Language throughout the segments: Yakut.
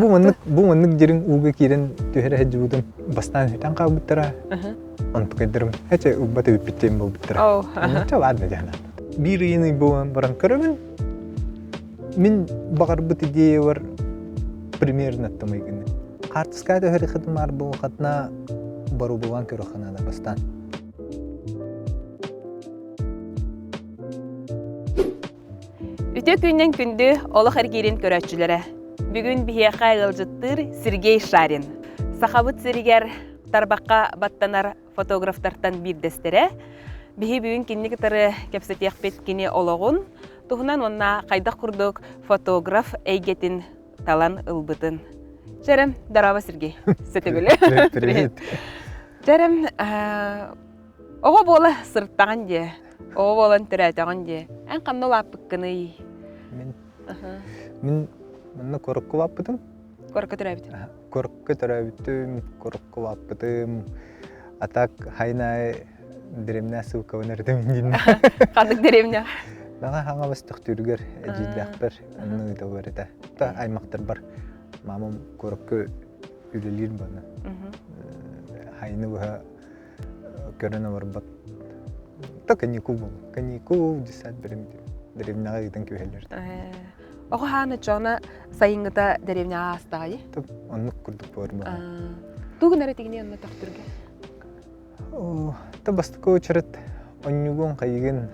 Бу маннык бу маннык дириҥ ууга киирэн түһэрэ сылдьыбытым бастаан сүтэн хаалбыттара. Онтукайдарым эчэ ылбат эбиппит диэн буолбуттара. Онча ладно диэн. Биир ыйын ый буолан баран көрөбүн. Мин баҕарбыт идеябар примерно тымыйгыны. Хаартыскаҕа түһэр хытымаар буолхатына борубулан көрөххүнэ бастаан. Үтүө күннэн күндү олох эргиирин көрөөччүлэрэ. Бүгүн биһиэхэ ыалдьыттыыр Сергей Шарин. Сахабыт сиригэр тарбахха баттанар фотографтартан биирдэстэрэ. Биһи бүгүн кинини кытары кэпсэтиэхпит кини олоҕун туһунан уонна хайдах курдук фотограф эйгэтин талан ылбытын. Чэрем, здорово, Сергей. Сөтөгүлэ. Привет. Чэрем, Оҕо буола сырыттаҕын дии, оҕо буолан төрөөтөҕүн дии. Эн ханна улааппыккыный? Мин мин манна куоракка улааппытым. Куоракка төрөөбүтүм. Куоракка төрөөбүтүм, куоракка улааппытым. А так хайнай дэриэбинэ ссылкабын эрдэ минниннэ. Ханнык дэриэбинэ? Наҕа хаҥалас төхтүүрүгэр эдьиийдээхпэр онно ыыталлар этэ. Та аймахтарбар мамам куоракка үлэлиир баны. Хайны быһа көрөн олорбот. То каникул был. Каникул, десять дэриэбинэҕэ ыытан күһэллэр. Оҕо хаана чоона сайыҥҥыта дэриэбинэҕэ аастаҕай? Оннук курдук буолар буолар. Тугун эрэ тигини онно төхтүргэ? Та бастакы очерет онньугун хайыгын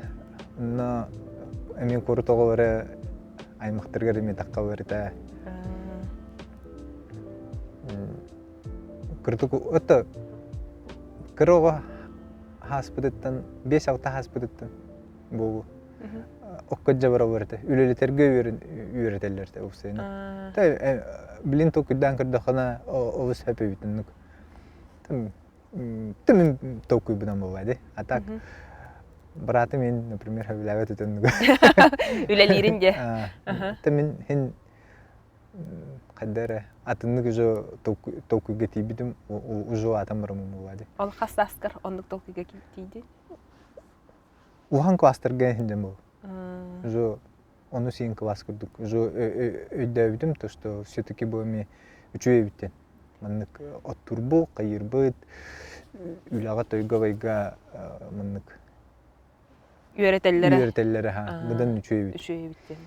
онно эмиэ куорат оҕолоро аймахтарыгар эмиэ тахха барыта. Кырдык это кыра оҕо хааспытыттан 5-6 хааспытыттан буолу окко дьабараллар этэ үлэлэтэргэ үөрэтэллэр этэ уопсайынан билин толкуйдаан көрдөххүнэ олус сөп эбит оннук мин толкуйбунан буолла ди а так братым мин например сөбүлээбэт этэ оннугу үлэлиирин дьэ та мин хин хайда эрэ атыннык уже толкуйга тиийбитим уже улаатан бараммын буолла дии. Ол хас сааскар оннук толкуйга тиийдин? Улахан класстарга иһин был. Уже ону сиин класс курдук уже өйдөөбүтүм то что все-таки бу эми үчүгэй эбиттен. Маннык оттурбу, хайырбыт, үлэҕэ тойго байга маннык үөрэтэллэрэ. Үөрэтэллэрэ ха. Быдан үчүгэй эбит. Үчүгэй эбит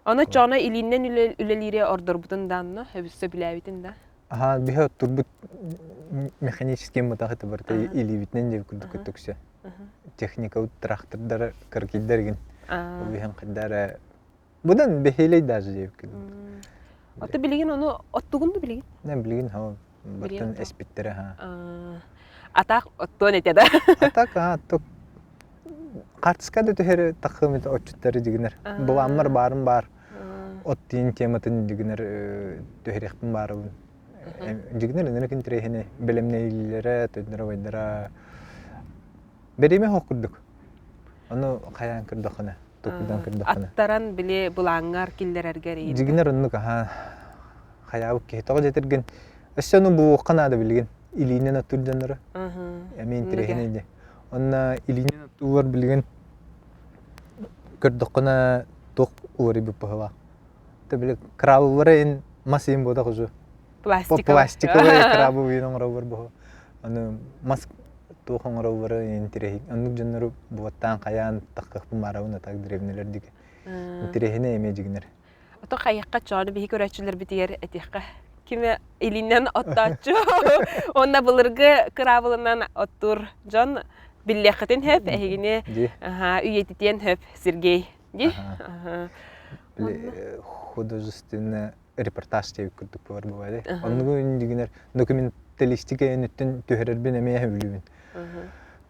Ону чоно илииннэн үлэлиири ордорбутун да онно сөбүлээбитин да. Аха, биһи оттурбут механический мытах это барыта илиибитинэн диэбит курдук көттөксө. Техника трактордар кыргыйдар игин. Ол иһин хайдара Будан бэһиэлэй даже диэбит курдук. Ото билигин ону оттугун да билигин? Не билигин ха бартан эспиттэрэ ха. Атак оттуон этэ да. Атак а тук Хаартыска да түһэр таххым это отчуттары дигинер. Былааммар баарым баар. От тиин тематын дигинер түһэриэхпин баарыбын. Дигинер иннинэ интэриэһинэй бэлэмнэйиллэрэ, төннөрө-байдара. Бэриэмэ хоох курдук. Ону хайаан көрдөххүнэ, толкуйдаан көрдөххүнэ. Аттаран били былааҥҥар киллэрэргэр иһин. Дигинер оннук аха хайаабыт киһи тоҕо дьэтиргин өссө ону булуохха наада билигин илиинэн оттуур дьоннору эмиэ интэриэһинэй дии Онно илиинэн оттуулар билигин көрдөххүнэ туох уларыйбыт быһыылаах. Тэ били крабылары ин мас иин буотах уже. Пластиковый. Пластиковый крабы иин оҥоробор бу. Аны мас туох оҥоробор интэриэһин. Оннук дьоннору буоттаан хайаан таххахпын баарабын атак древнелер диги. Интэриэһинэй эмиэ дьигинэр. Ото хайыахха чоonu биһи көрөөччүлэрбитигэр этиэххэ. Кими илинэн оттооччу уонна былыргы кыраабылынан оттуур дьон биллиэххитин хөп, эһигини үйэтитиэн хөп Сергей. Ди? Художественный репортаж диэбит курдук буолар бывает. Оннугу дигинер документалистика өнүттэн түһэрэрбин эмиэ сөбүлүүбүн.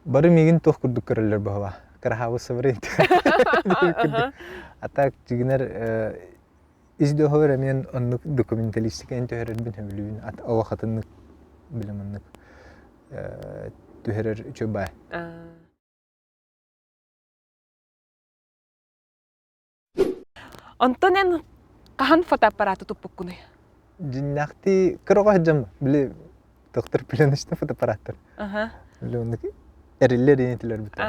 Бары миигин туох курдук көрөллөр быһыла. Кыраһаабы сабырын. А так дигинер ис доһор эмиэн оннук документалистика эн түһэрэрбин сөбүлүүбүн. Олох атыннык билим оннук түһэрэр үчүгэй баай. Онтон эн хаһан фотоаппараты туппуккунуй? Дьиннээхтии кыра оҕо сылдьан били доктор пленочный фотоаппараттар. Били оннук эриллэр инитилэр бүтэ.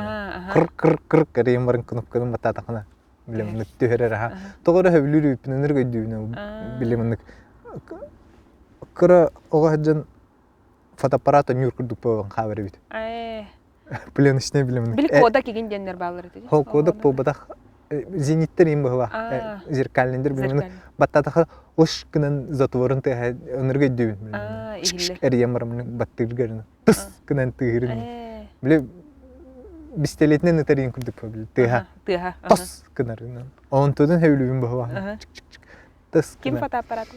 Кыр кыр кыр кэрийэн баран кнопканы баттаатахына били маннык түһэрэр аха. Тоҕо эрэ сөбүлүүр үппүн ынырык өйдүүбүн били маннык. Кыра оҕо сылдьан фотоаппарат онньуур курдук буолан хаалар эбит. Пленочный билим. Били Кодак игин диэннэр бааллар этэ. Хол Кодак буолбатах зениттер им быһыла зеркальныйдыр билим баттатаха уш гынан затворун тыаһа ынырга өйдүүбүн. Эрийэн барамын баттыыргарын тыс гынан тыыһырын. Били бистэлиэтинэн ытарыйын курдук били тыаһа. Тыаһа. Тос гынарын. Онтудун хэвлүүбүн быһыла. Тыс Ким фотоаппараты?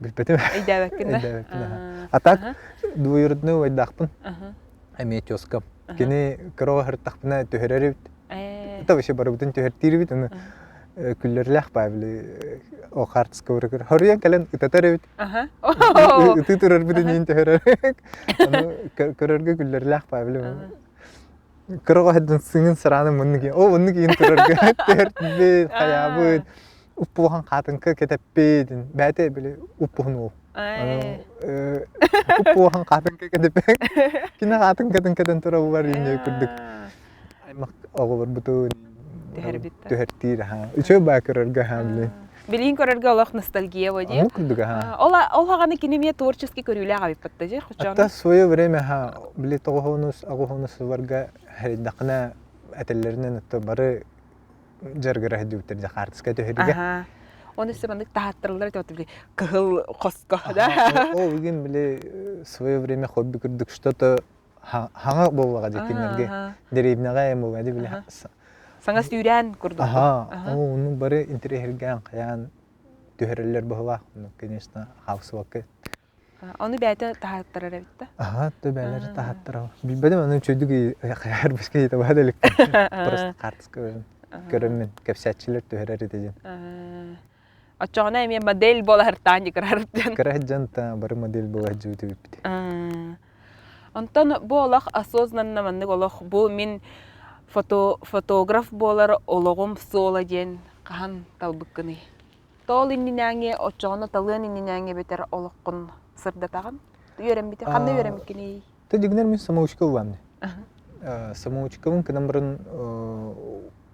Билбэтим. Өйдөөбөккүн да? Өйдөөбөппүн А так двоюродной убайдаахпын. Эмиэ тезкам. Кини кыра сырыттахпына түһэрэр эбит. Это вообще барыбытын түһэртиир эбит. Аны күллэрлээх баа били о хаартыска барыгар хоруйан кэлэн ытатар эбит. Ытыы турарбытын иин түһэрэр. Аны көрөргө күллэрлээх баа били кыра оһодун сыҥын сарааны муннук о муннук иин турарга түһэртибит хайаабыт уппуһан хаатыҥка кэтэппит бэйэтэ били уппуһун уол уппуһан хаатыҥка кэтэппит кини хаатыҥкатын кэтэн тураллар инньэ курдук аймак оҕолорбутун түһэртиир аха үчүгэй баа көрөргө аха били Билигин көрөргө олох ностальгия бо дии. Ол курдук аха. Ол ол хаҕаны кини эмиэ творческий көрүүлээх абиппатта же хочоно. Атта свое время аха били тоҕоһонус аҕоһонус сылларга хэрийдэххинэ этэллэринэн отто бары дьарыгыра сылдьыбыттар дьэ хаартыска түһэригэ. Аха. Оны өссө маннык таһааттарыллар этэ били кыһыл хоско да. Ол бүгүн били свое время хобби курдук что-то хаҥа буоллаҕа дии кинилэргэ дэриэбинэҕэ эм буолла дии били Саҥа сүүрээн курдук. Аха, ону бары интэриэһиргээн хайаан түһэрэллэр быһылаах, ну, конечно, хаалсыбакка Ону бэйэтэ таһааттарар эбит да? Аха, то бэйэлэрэ таһааттарар. Билбэтим, аны үчүгэйдик хайаар быска табаа да иликпин. Просто хаартыска көрөммүн, кэпсээччилэр түһэрэр ити диэн. Оччоҕуна эмиэ модель буола сыртаан дьикырарыттан. Кыра сылдьан бары модель буола сылдьыбыт эбиппит. Онтон бу олох осознанно маннык олох бу мин фото, фотограф буолар олоҕум суола диэн хаһан талбыккыный? Тоол иннинээҥи оччоҕуна талыан иннинээҥи эбэтэр олоххун сырдатаҕын? Үөрэммити ханна үөрэммиккиний? Ты дигнер мин самоучка ыллаамны. Самоучкабын кынан баран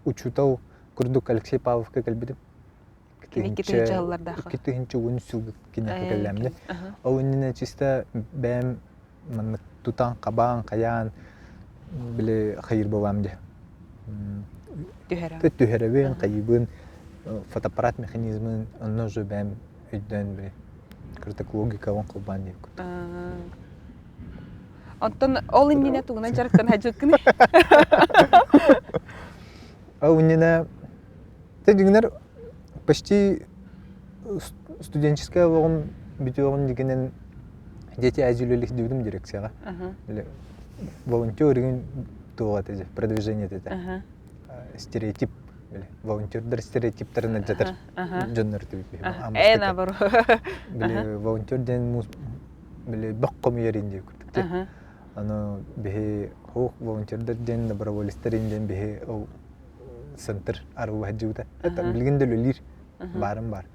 учуутал курдук Алексей Павловка кэлбитим. Икки тыһыынча сыллардаахха. 2010 сылга киниэхэ кэллээмни. Ол иннинэ чисто бэйэм маннык тутан хабаан хайаан били хайыр буолаам дии. Түһэрэбин. Түһэрэбин, хайыбын, фотоаппарат механизмын онно уже бэйэм өйдөөн били кырдык логикабын холбоон диэбит курдук. Оттон ол иннинэ тугунан дьарыктан сылдьыбыккыный? Ол иннинэ Ты дьиҥнэр почти студенческай олоҕум бүтүөҕүн дигинэн дети Азии үлэлих дибитим дирекцияҕа. Волонтер игин туох этэ продвижение этэ. Стереотип волонтердар стереотиптарын алдьатар дьоннор Э наоборот. Били волонтер диэн били бөх хомуйар ин диye курдук. Аны биһи хуох волонтердар диэн доброволецтар ин диэн биһи ол центр арылла сылдьыбыта. Это билигин да үлэлиир баарым баар.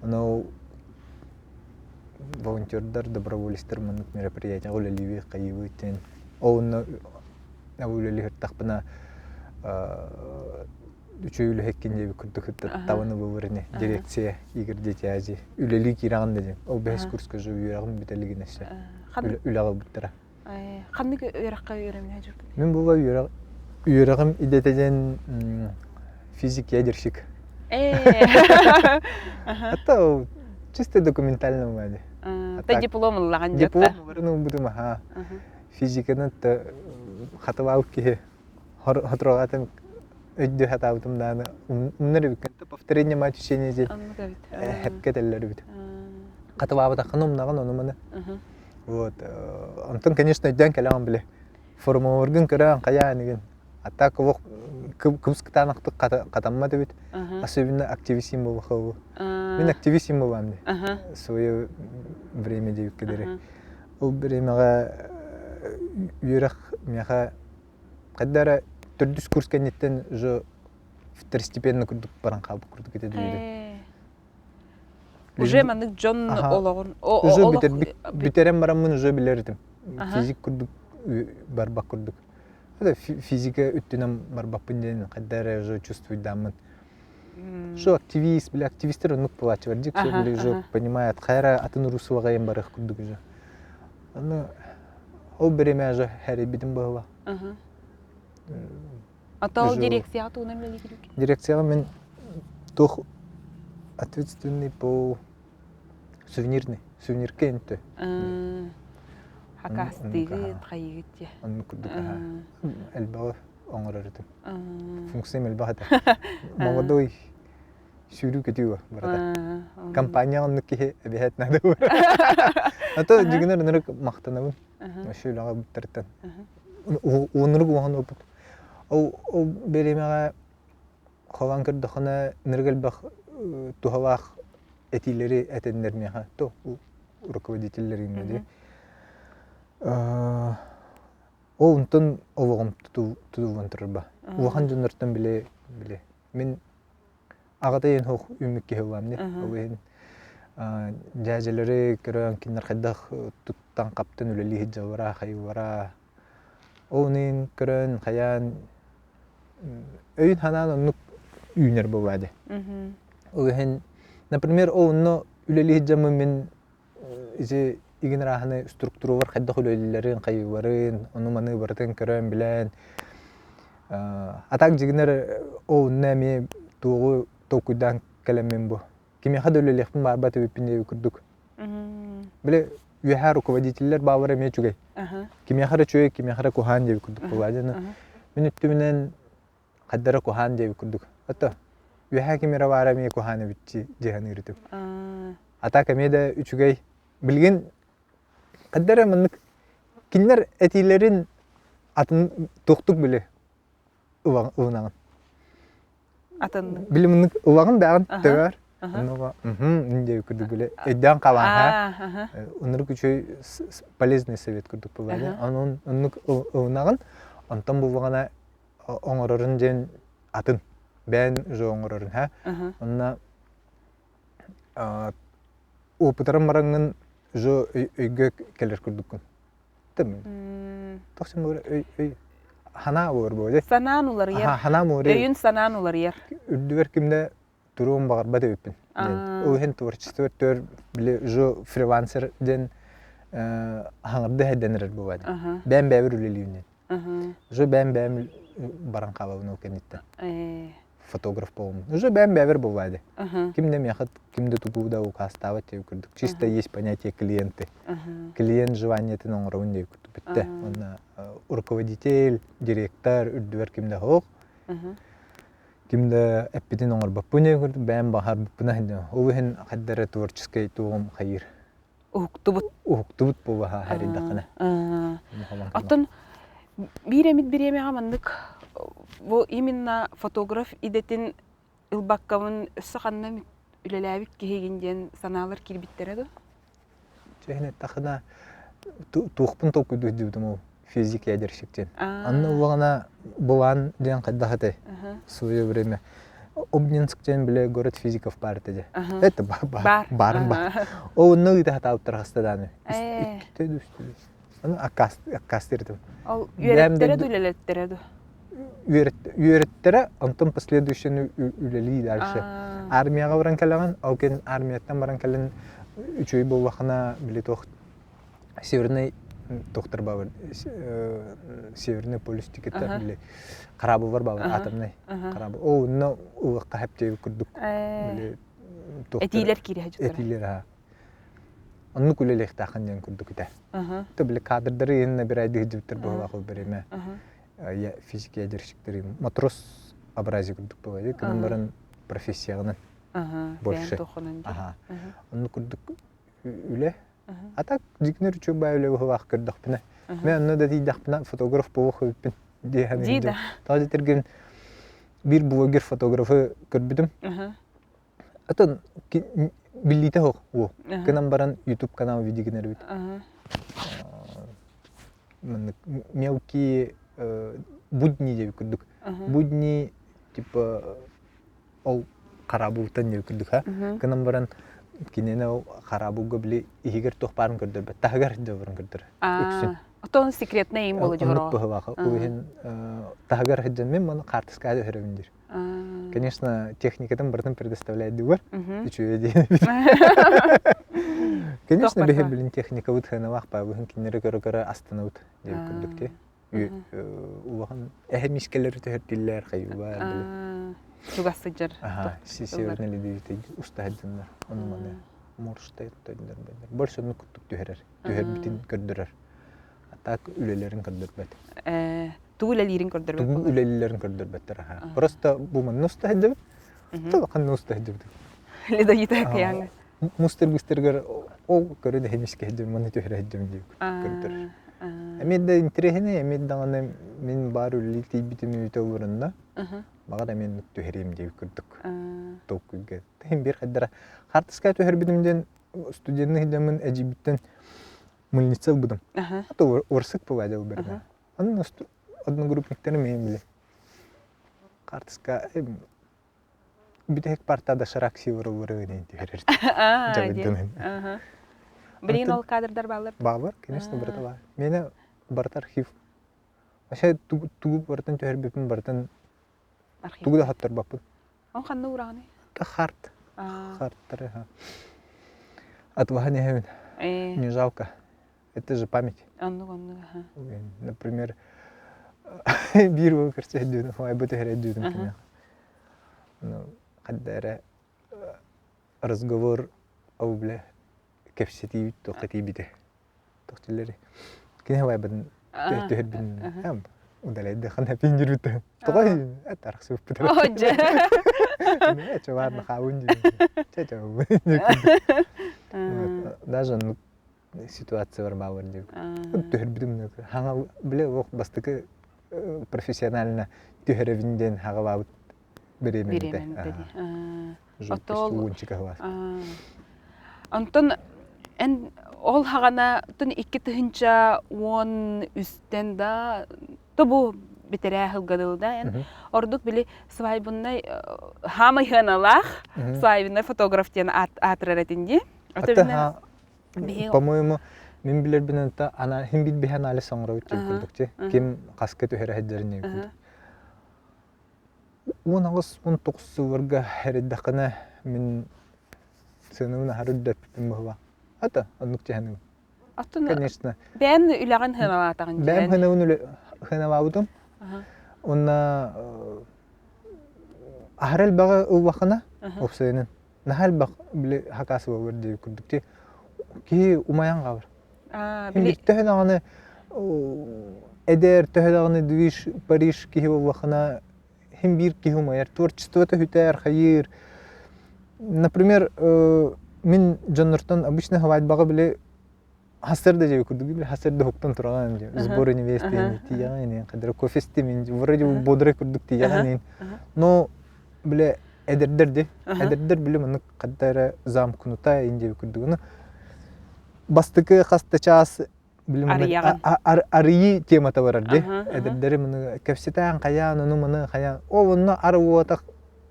Ону волонтердар, доброволецтар маннык мероприятияҕа үлэлиибит, хайыыбыт диэн ол онно үлэлии сырыттахпына үчүгэй үлэһиккин диэбит курдук табаны булар ини дирекция Игорь Детязи үлэлии киирэҕин да диэн ол бэһис курска же үөрэҕим бүтэ илигин өссө үлэҕэ ылбыттара Ханнык үөрэххэ үөрэммит дьүргүн? Мин була үөрэх үөрэҕим идэтэ диэн физик ядерщик. Это чисто документально бади. Та диплом ыллаҕын Диплом ыларын ылбытым аха. Физиканы хатылаабыт киһи хотуроҕатын өйдүү хатаабытым дааны умнар эбиккин. Повторение мать учения диэн хэпкэ этэллэр эбит. Хатылаабатаххына умнаҕын ону маны. Вот. Онтон, конечно, өйдөөн кэлэҕин били. Формаларгын көрөөн хайаан игин. А так олох кыбыс кытаанахтык хатаммат эбит. Особенно активистим буолбахабы. Мин активистим буолаам ди. Свое время диэбиккэ диэри. Ол бириэмэҕэ үөрэх миэхэ хайда эрэ төрдүс курс кэнниттэн уже второстепенно курдук баран хаалбыт курдук этэ диибин. Уже маннык дьон олоҕун Уже бүтэрэн бараммын уже билэр этим. Физик курдук барбак курдук. Это физика үттүнэн барбаппын диэн хайда эрэ уже чувствуйдааммын. Что активист, бля, активистер оннук буолааччылар дьик все били уже понимает, хайра атын урусуаҕайын барых курдук уже. Аны ол бириэмэ уже хэрийбитим быһыла. А то ол дирекцияҕа тугунан үлэлиигин? Дирекцияҕа мин туох ответственный по сувенирный, сувенирка интө. Хакастыгыт, хайыгыт дии. Оннук курдук элбэҕи оҥорор этим. Функциям элбэх этэ. Молодой сүүрүү көтүү барыта. Компания оннук киһи эбэһээт надо А то дьигинэр ынырык махтанабын. Вообще үлэҕэ бүттэртэн. Уоннурук уоһан опыт. Ол ол бириэмэҕэ холоон көрдөххүнэ ынырык элбэх туһалаах этиилэри этэннэр миэхэ то руководителлэр дии. Ол онтон олоҕум тутуллан турарба. Улахан дьоннортон биле биле. Мин аҕата иһин хоох үүммүт киһи буолам дии. Ол иһин дьээдьэлэри көрөн кинилэр хайдах туттан хаптан үлэлии сылдьаллара, хайыылара. Ол иһин көрөн хайаан өйүн санаан оннук үүнэр буолаа дии. Ол иһин, например, ол онно үлэлии сылдьаммын мин ити игин арааһынай структуралар хайдах үлэлииллэрин, хайыыларын, ону-маны барытын көрөн, билэн а так дьигинэр ол онно эмиэ туоҕу толкуйдаан кэлэммин бу кимиэхэ да үлэлиэхпин баарбат эбиппин диэби курдук. Били үөһээ руководителлэр бааллара эмиэ үчүгэй. Кимиэхэ эрэ үчүгэй, кимиэхэ эрэ куһаан диэби курдук буолаа. Мин өттүбүнэн хайдара куһаан диэбит курдук. Ото үөһээ ким эрэ баара эмиэ куһаан эбит дии саныыр этим. А так эмиэ да үчүгэй. Билигин хайда эрэ маннык кинилэр этиилэрин атын туохтук били ылынаҕын. Атыннык. Били маннык ылаҕын даҕын төбөр. Оннуга диэбит курдук били өйдөөн халааһа. Оннук үчүгэй полезный совет курдук буолла. Онон оннук ылынаҕын. Онтон буллаҕына оҥорорун диэн атын бэйэн уже оҥорорун һэ онно опытыран бараҥҥын уже өйгө кэлэр курдуккун тохсун өй өй ханаа буолар буолар санаан уларыйар ханаам уларыйар өйүн санаан уларыйар үрдүгэр кимдэ туруон баҕарбат эбиппин ол иһин творчество өттүгэр били уже фрилансер диэн хаҥырды хэддэн эрэр буолбат бэйэм бэйэбэр үлэлиибин диэн Уже бэйэм-бэйэм баран хаалабын ол кэнниттэн. Фотограф буолуммун. Уже бэйэм-бэйэбэр буолбаады. Ким да миэхэ ким да тугу да укаастаабат диэбит курдук. Чисто есть понятие клиенты. Клиент желаниетын оҥоробун диэбит курдук бүттэ. Уонна руководитель, директор үрдүбэр ким да суох. Ким да эппитин оҥорбоппун диэбит курдук бэйэм баҕарбыппына ол иһин хайда эрэ творческай туоҕум хайыыр. Уһуктубут. Уһуктубут буолбаха харыйдаххына. Оттон биир эмит бириэмэҕэ маннык бу именно фотограф идэтин ылбаккабын өссө ханна үлэлээбит киһигин диэн санаалар киирбиттэрэ дуо? Чэһин эттэххинэ туохпун толкуйдуу сылдьыбытым ол физик ядерщик диэн. Анна улаҕана былаан диэн хайдах этэй? В свое время Обнинск диэн бile город физиков баар этэ дьэ. Это бар. Баарым бар. Ол онно ыыта хатаабыттар хаста дааны. Иккитэ үстэ Аны аккаастыыр Ол үөрэттэрэ ду үлэлэттэрэ ду? Үөрэттэрэ, онтон последующий үлэлии дальше. Армияҕа баран кэлэҕин, ол кэн армияттан баран кэлэн үчүгэй буоллахына били туох Северный доктор бабыр Северный полюс тикеттер били хараабылар бабыр атомный хараабыл. О, онно ылыахха хэптиэбит курдук били Этиилэр киирэ Этиилэр аха. Оннук үлэлиэхтээххин диэн курдук этэ. То били кадрдары иһин набирайды сылдьыбыттар быһыылаах ол бириэмэ физик ядерщиктери матрос абразия курдук буолар кынын баран профессияҕынан больше. Оннук курдук үлэ А так дьикнэр үчүгэй баай үлэ быһыылаах көрдөхпүнэ. Мен онно да тиийдэхпинэ фотограф буолуох эбиппин дии Дии да. Тоҕо диэтэргин биир блогер фотографы көрбүтүм. Атын биллиитэ суох уол. Гынан баран YouTube канал видео гынар эбит. Маннык мелкие будни диэбит курдук. Будни типа ол хараабылтан диэбит курдук ха гынан баран кинини ол хараабылга били иһигэр туох баарын көрдөрбөт таһыгар дьабарын көрдөр үксүн. Оттон секретный им боло Оннук быһылаах. Ол иһин таһыгар сылдьан мин маны хаартыскаҕа түһэрэбин диир. Конечно, техникатын барытын предоставляет диир. Үчүгэй диэн. Конечно, биһи билин техникабыт сыаналаах баабыһын кинилэри көрө-көрө астынабыт диэбит курдук дии. Улахан эһэ мискэлэри түһэртиллэр хайыылар били. Чугас сылдьар. Аха, северный ледовитый уста сылдьаннар. Ону маны моржтай тойдор бэннэр. Больше оннук курдук түһэрэр. Түһэрбитин көрдөрөр. А так үлэлэрин көрдөрбөт. Тугу үлэлиирин көрдөрбөт. Тугу үлэлииллэрин көрдөрбөттөр аха. Просто бу манна уста сылдьабыт. Ханна уста сылдьабыт. Ледовитый океаҥҥа. Мустар быстаргар ол көрөн эһимискэ сылдьабын, маны түһэрэ сылдьабын диэн көрдөрөр. Эмиэ да интэриэһинэй, эмиэ даҕаны мин баар үлэлии тиийбитим үүтэ олорунна. Баҕар эмиэ түһэриэм диэбит курдук толкуйга. Тиһин биир хайдара хаартыска түһэрбитим диэн студенный сылдьаммын эдьиийбиттэн мыльница ылбытым. А то урсык была бэрдэ. Онно одногруппниктарым эмиэ били хаартыска бүтэһик парта доширак сиворовлары диэн түһэрэр. Дьабыддын. Билигин ол кадрдар бааллар? Бааллар, конечно, барыта баар. Миэнэ барыта архив. Вообще тугу барытын түһэрбиппин барытын тугу да хатtarбаппын. Он ханна уураҕыный? Харт. Харттары. Отваһан иһэбин. Не жалко. Это же память. Оннук, оннук, аха. Например, биир уол көрсө өйдүүтүм, бу түһэрэ өйдүүтүм киниэхэ. Ну, ханна эрэ разговор ол бile кэпсэтиибит туохха тиийбитэ. Тохтуллары. Кини хабайбытын түһэрбин удаляйды хана пиндирбит. Тоҕо эт арахсыбыппыт. Ээ, ладно, хаабын дии. Чэ, чэ, Даже оннук ситуация бар баалар диэбит. Түһэрбитим хаҥа бile олох бастакы профессионально түһэрэбин диэн хаҕалаабыт бириэмэнитэ. Онтон эн ол хаҕана тун 2013-тэн да тобу битэрээ сылга да эн ордук били свайбыннай хаамай хыаналаах свайбыннай фотограф диэн аатырар этин дии. По-моему, мин билэрбинэн та ана хим бит анализ оҥоробут диэн курдук ти. Ким хаска түһэрэ сылдьарын курдук. 18-19 сылларга эрийдэххинэ мин сыанабын аһары үрдэппиппин быһыылаах. Ата оннук түһэним. Оттон Конечно. бэйэн үлэҕин сыаналаатаҕын Бэйэм сыанабын сыаналаабытым. Уонна аһары элбэҕи ыллаххына, уопсайынан, наһаа элбэх били хакаас буолар диэбит курдук ти киһи умайан хаалар. Били Төһө даҕаны эдэр, төһө даҕаны движ Париж киһи буоллаххына, хим биир киһи умайар. Творчествота хүтэр, хайыыр. Например, мин дьоннортон обычно свадьбаҕа били хасырда дьэ курдук били хасырда уһуктан тураҕын дьэ сборы невесты тиийэҕин хадара кофе истим вроде бодрый курдук тиийэҕин но бile эдэрдэр ди эдэрдэр били маннык хадда эрэ замкнута инди курдук бастакы хаста чаас арыйыы темата барар ди эдэрдэри маны кэпсэтээн хайаан ону маны хайаан ол онно арыуотах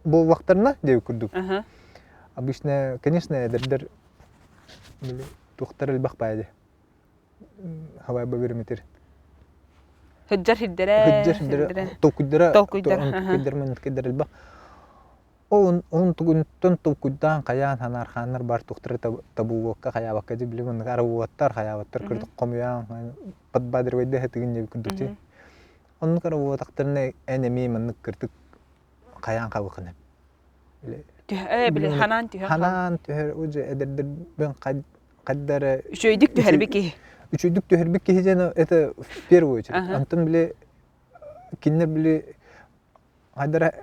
буоллахтарына диэбит курдук обычно конечно эдэрдэр били туохтар элбэх баайы ди хабайба береметир Хыджар хирдэрэ хыджар хирдэрэ толкуйдара толкуйдар маннык элбэх Ол онтугунтан толкуйдаан хайаан ханаархааннар бар тухтары табыллыбакка хайаабакка дии билим оннук арабуаттар хайаабаттар курдук хомуйаан подбадривайда хатыгын диэбит курдук дии. Оннук арабуатахтарына эн эмиэ маннык кыртык хайаан хабыкын Били ханаан түһэр. Ханаан түһэр уже эдэрдэрбин хайдары Үчүгэйдик түһэрбит киһи. Үчүгэйдик түһэрбит киһи диэн это в первую очередь. Онтон били кинилэр били хайдара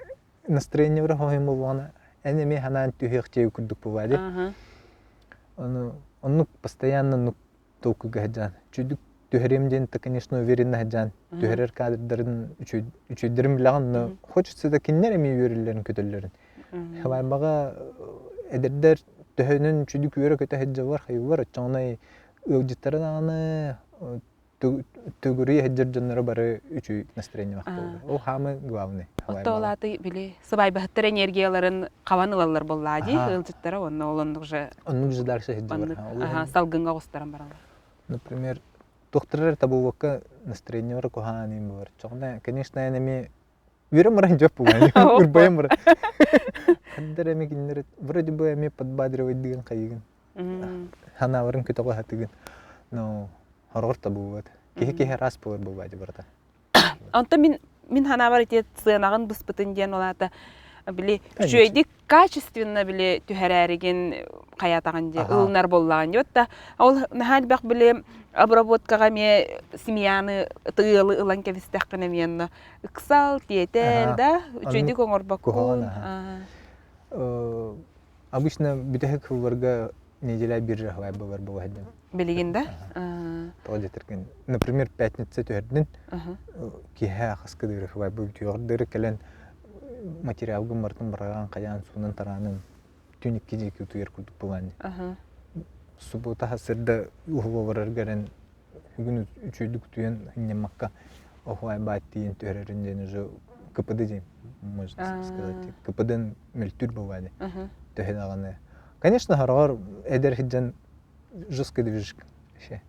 настроениебар хоһуйун буоллаҕына эн эмиэ санаан түһүөх дьиэ курдук буолаа дии. Ону оннук постоянно оннук толкуйга сылдьан үчүгдүк түһэриэм диэн то конечно уверенно сылдьан түһэрэр кадрдарын үчүгэйдэрин билэҕин но хочется да кинилэр эмиэ үөрэллэрин көтөллөрүн. Хабайбаҕа эдэрдэр төһөнөн үчүгдүк үөрэ-көтө сылдьаллар хайыылар оччоҕуна ыалдьыттара даҕаны төгүрүйэ сылдьар дьонноро бары үчүгэй настроениелаах буолар. Ол хаамы главный. Отто олааты били сыбайбаһыттар энергияларын хабан ылаллар буоллаа дии ыалдьыттара уонна ол оннук же оннук же дальше сылдьаллар. Салгыҥҥа оҕустаран бараллар. Например, Туохтара эрэ табыллыбакка настроениелара куһаҕан иин буолар. Чоҕуна, конечно, эн эмиэ үөрэн баран дьөп буолан, ырбайан баран. Хандар эмиэ кинилэр вроде бы эмиэ подбадривайдыгын хайыгын. Санааларын көтөҕө сатыгын. Но хороҕор табыллыбат. Киһи-киһи араас буолар буолбаати барыта. Онтон мин мин санаабар ити сыанаҕын быспытын диэн ол аата били үчүгэйдик качественно били түһэрээригин хайаатаҕын дии ылынар буоллаҕын дии да ол наһаа элбэх били обработкаҕа эмиэ семьяны ыалы ылан кэбистэххинэ эмиэ онно ыксал тиэтэл да үчүгэйдик оҥорбоккун Обычно бүтэһик сылларга неделя биржа бар буола сылдьан. Билигин да? Тоҕо диэтэргин, например, пятница түһэрдин, киэһэ хаска дыры хвайба бүтүөҕэр кэлэн материалгын барытын быраҕан хайаан суунан тараанын түн икки диэки утуйар курдук буолаан. Суббота сырда уһуга барарга эрэн бүгүн үчүгэйдик утуйан ынньаммакка оһуай баат тиийэн түһэрэрин диэн уже КПД диэн можно сказать КПД мөлтүүр буолбаады төһө даҕаны конечно хороҕор эдэр сылдьан жесткая движка вообще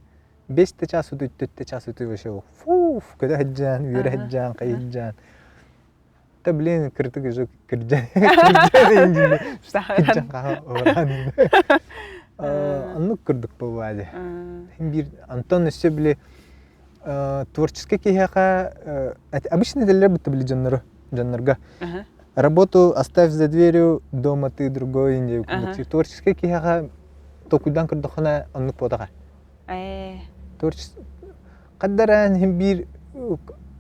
бес да час утуй төрт да час утуй вообще фуф көтө сылдьан үөрэ сылдьан хайы сылдьан Да блин, кырдык уже кырдьан кырдьан хаһан Оннук курдук буолбаады. Биир Антон өссө били творческий киһиэхэ обычно этэллэр будто били дьоннору дьоннорго работу оставь за дверью дома ты другой диye творческий киһиэхэ толкуйдаан көрдөххүнэ оннук буотаҕа Хаддараан иһин биир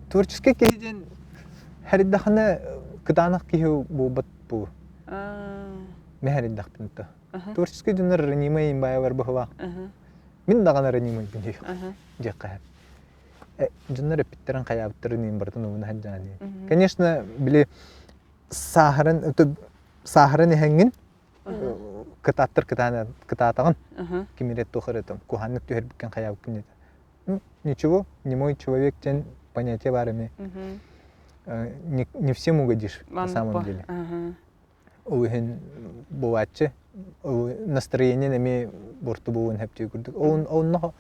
творческай киһи диэн хэрийдэххинэ кытаанах киһи буолбат буолуо. Мин хэрийдэхпин то. Творческий дьоннор ранимай имбаайалар быһылаах. Мин даҕаны ранимайбын диэххэ дьоннор эппиттэрин хайаабыттарын иһин барытын умна сылдьаҕын дии. Конечно, били сааһыран сааһыран иһэҥҥин кытааттар кытаатаҕын ким эрэ туох эрэ там куһааннык түһэрбиккин хайаабыккын диэтэ ничего не мой человек диэн понятие баар эмиэ не, не всем угодишь на самом деле ол иһин буолааччы настроение эмиэ буорту буолуон сөптүү курдук онно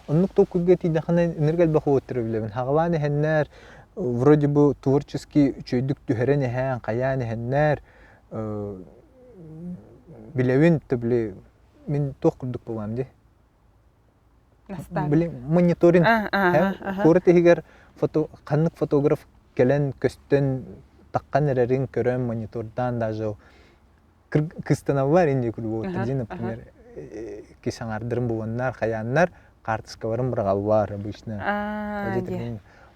оннук толкуйга тиийдэххинэ ынырык элбэх уоттары билэбин хаҕалаан иһэннэр вроде бы творчески үчүгэйдик түһэрэн иһээн хайаан иһэннэр билэбин то били мин туох курдук буолаам дии били мониторинг куорат иһигэр фото ханнык фотограф кэлэн көстөн таххан эрэрин көрөн монитордаан даже кыстаналлар инди курдук например кисаҥардарын буланнар хайааннар хаартыскаларын быраҕаллар обычно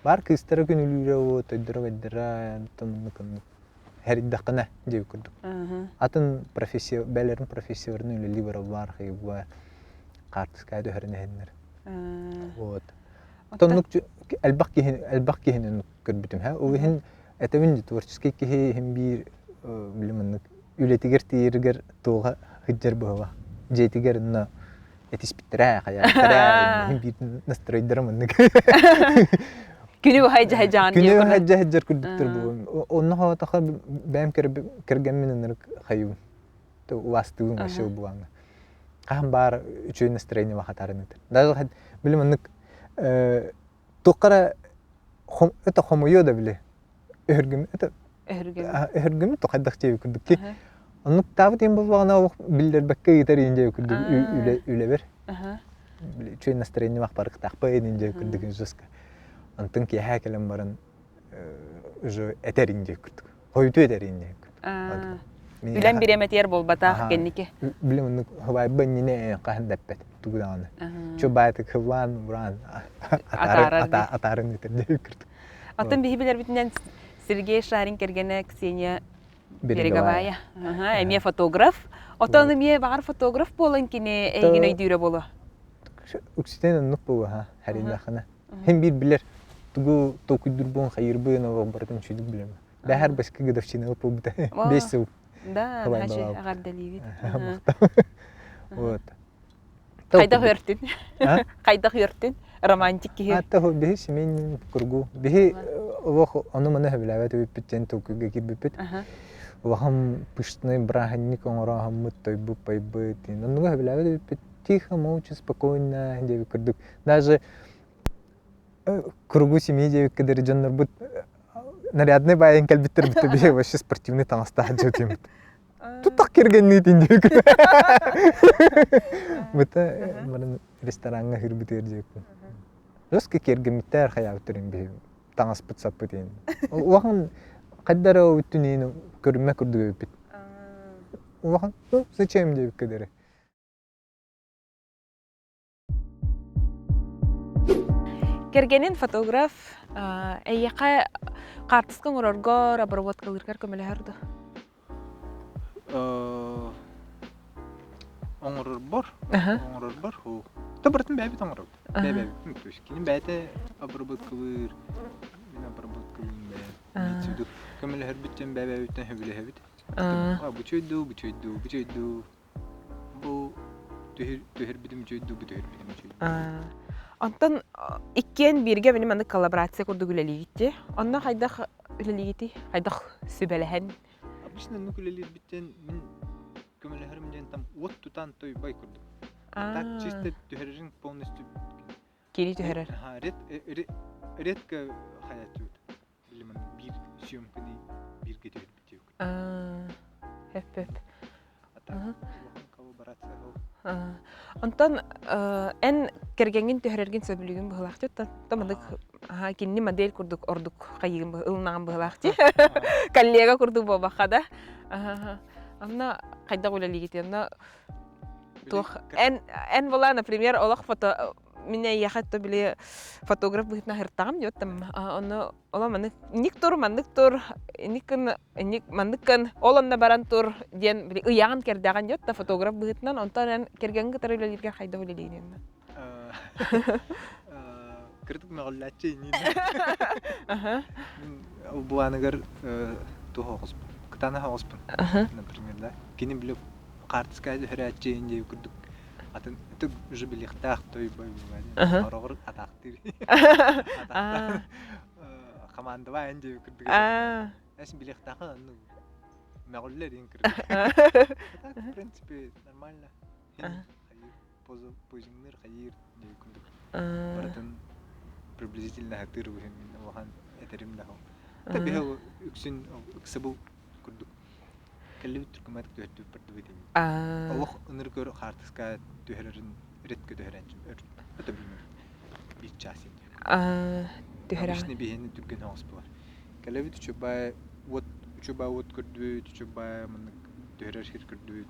бар кыыстара күнүлүүрэ вот өйдөрө өйдөрө оннук Хэрийдэххинэ диэбит курдук. Атын профессия, бэйэлэрин профессияларын үлэлии бараллар, хайыба хаартыскаҕа түһэрин иһиннэр. Вот. Оннук элбэх киһи элбэх киһини көрбүтүм һэ. Ол иһин этэбин творческий киһи иһин биир били маннык үлэтигэр тиийэригэр туоҕа сылдьар быһыылаах. Дьиэтигэр онно этиспиттэрэ, хайаабыттара, иһин биир настройдара маннык. Күнү быһа дьаһайдьаҕын Күнү быһа дьаһайдьар курдуктар буолуом. Онно хоотоха бэйэм кэргэммин ынырык хайыбын. Улаастыыбын вообще булаҥҥа. Хаһан баар үчүгэй настроение хатарын этэр. Даже били маннык туохха это хомуйуо да били өһүргүм это өһүргүм то хайдах диэби курдук ти оннук таабыт иин буоллаҕына олох биллэрбэккэ ыытар иин диэби курдук үлэбэр үчүгэй настроение барыктаахпа иин диэби курдук жестко онтон киэһэ кэлэн баран уже этэр иин диэби курдук хойутуу этэр иин диэби курдук Үлэм бириэмэтигэр буолбатах кэнники. Билим оннук хыбайба иннинэ хаһан да эппэт тугу даҕаны. Чо баайтык хыллаан ураан атаарын ыытар диэби курдук. Оттон биһи билэрбитинэн Сергей Шарин кэргэнэ Ксения Береговая. Эмиэ фотограф. Оттон эмиэ баҕар фотограф буолан кини эйигин өйдүүрэ буолуо. Үксүтэн оннук буолуо харинахына. Хин биир билэр тугу толкуйдурбун хайырбын ол барытын үчүгдүк билэм. Бэһэр баскы годовщина буолбута. Бес сыл. Да, эҕэрдэлиибит. Вот. Хайдах үөртүн? Хайдах үөртүн? Романтик киһи. Атта биһи семейный кругу. Биһи олох ону-маны сөбүлээбэт эбиппит диэн толкуйга киирбиппит. Улахан пышный бырааһынньык оҥороһоммут, тойбут, байбыт. Оннуга сөбүлээбэт эбиппит. Тихо, молча, спокойно диэбит курдук. Даже Кругу семьи диэбиккэ диэри дьоннорбут нарядный баайын кэлбиттэр бүттэ биһи вообще спортивный таҥастаах дьиэтиммит. Туттах кэргэнниитин диэбиккэ. Быта баран рестораҥҥа хырбытыгар диэбиккин. Жестко киэргэммиттэр хайаабыттарын биһи таҥаспыт саппыт иин. Улахан хайда эрэ өттүн иин көрүммэ курдук эбиппит. Улахан, ну, зачем диэбиккэ диэри. Кэргэнин фотограф эйиэхэ хаартыска оҥороргор, обработкалыыргар көмөлөһөр дуо? Оҥорорбор, оҥорорбор, то барытын бэйэбит оҥоробут. Бэйэбит, то есть кини бэйэтэ обработкалыыр, мин обработкалыым бэйэм. Көмөлөһөрбүт диэн бэйэбиттэн сөбүлэһэбит. Бучуйдуу, бучуйдуу, бучуйдуу. Бу түһэрбитим үчүгэй дуу, бу түһэрбитим үчүгэй. Онтон иккиэн бииргэ мин маннык коллаборация курдук үлэлиигит дии. Онно хайдах үлэлиигитий? Хайдах сүбэлэһэн? Обычно оннук үлэлиирбиттэн мин көмөлөһөрүм диэн там уот тутан тойбай курдук. Так чисто түһэрэрин полностью Кири түһэрэр. Редко хаятчыбыт. Билим биир съемканы бииргэ түһэрбит Хөп-хөп. Онтон эн кэргэҥҥин түһэрэргин сөбүлүүгүн быһылаах дии оттон маннык кинини модель курдук ордук хайыгын ылынаҕын быһылаах дии коллега курдук буолбахха да онно хайдах үлэлиигит онно туох эн эн була например олох фото мин эйиэхэ то били фотограф быһыытынан аһыртаҕым дии оттон онно Ола маннык инник тур, маннык тур, инник гын, инник маннык гын, ол онно баран тур диэн били ыйаҕын кэрдэҕин диэт да фотограф быһыытынан онтон эн кэргэҥҥин кытары үлэлииргэр хайдах үлэлиигин Кырдык мөҕүллээччи иннин. Мин ол былааныгар туох оҕуспун, кытаанах оҕуспун, например, да. Кини били хаартыскаҕа түһэрээччи диэн курдук атын это уже билиэхтээх той бой Ороҕор атаахтыыр. Командование диэби курдук. Эс билиэхтээхин оннук мөҕүллэр иин курдук. Так, в принципе, нормально. Хайыр, позиңныр хайыр диэби курдук. Барытын приблизительно хатыр быһым улахан этерим да. Та биһи үксүн ыксабыл курдук. Кэллибит түркүмэтик түһэртүбүт бардыбыт ини. Олох ыныр көр хаартыска түһэрэрин редко түһэрээччим. Это билмэбит. Биир час ини. Түһэрэ. Обычно биһини түргэн оҕус буолар. Кэлэбит үчүбай уот үчүбай уот көрдүбүт, үчүбай маннык түһэрэр сир көрдүбүт.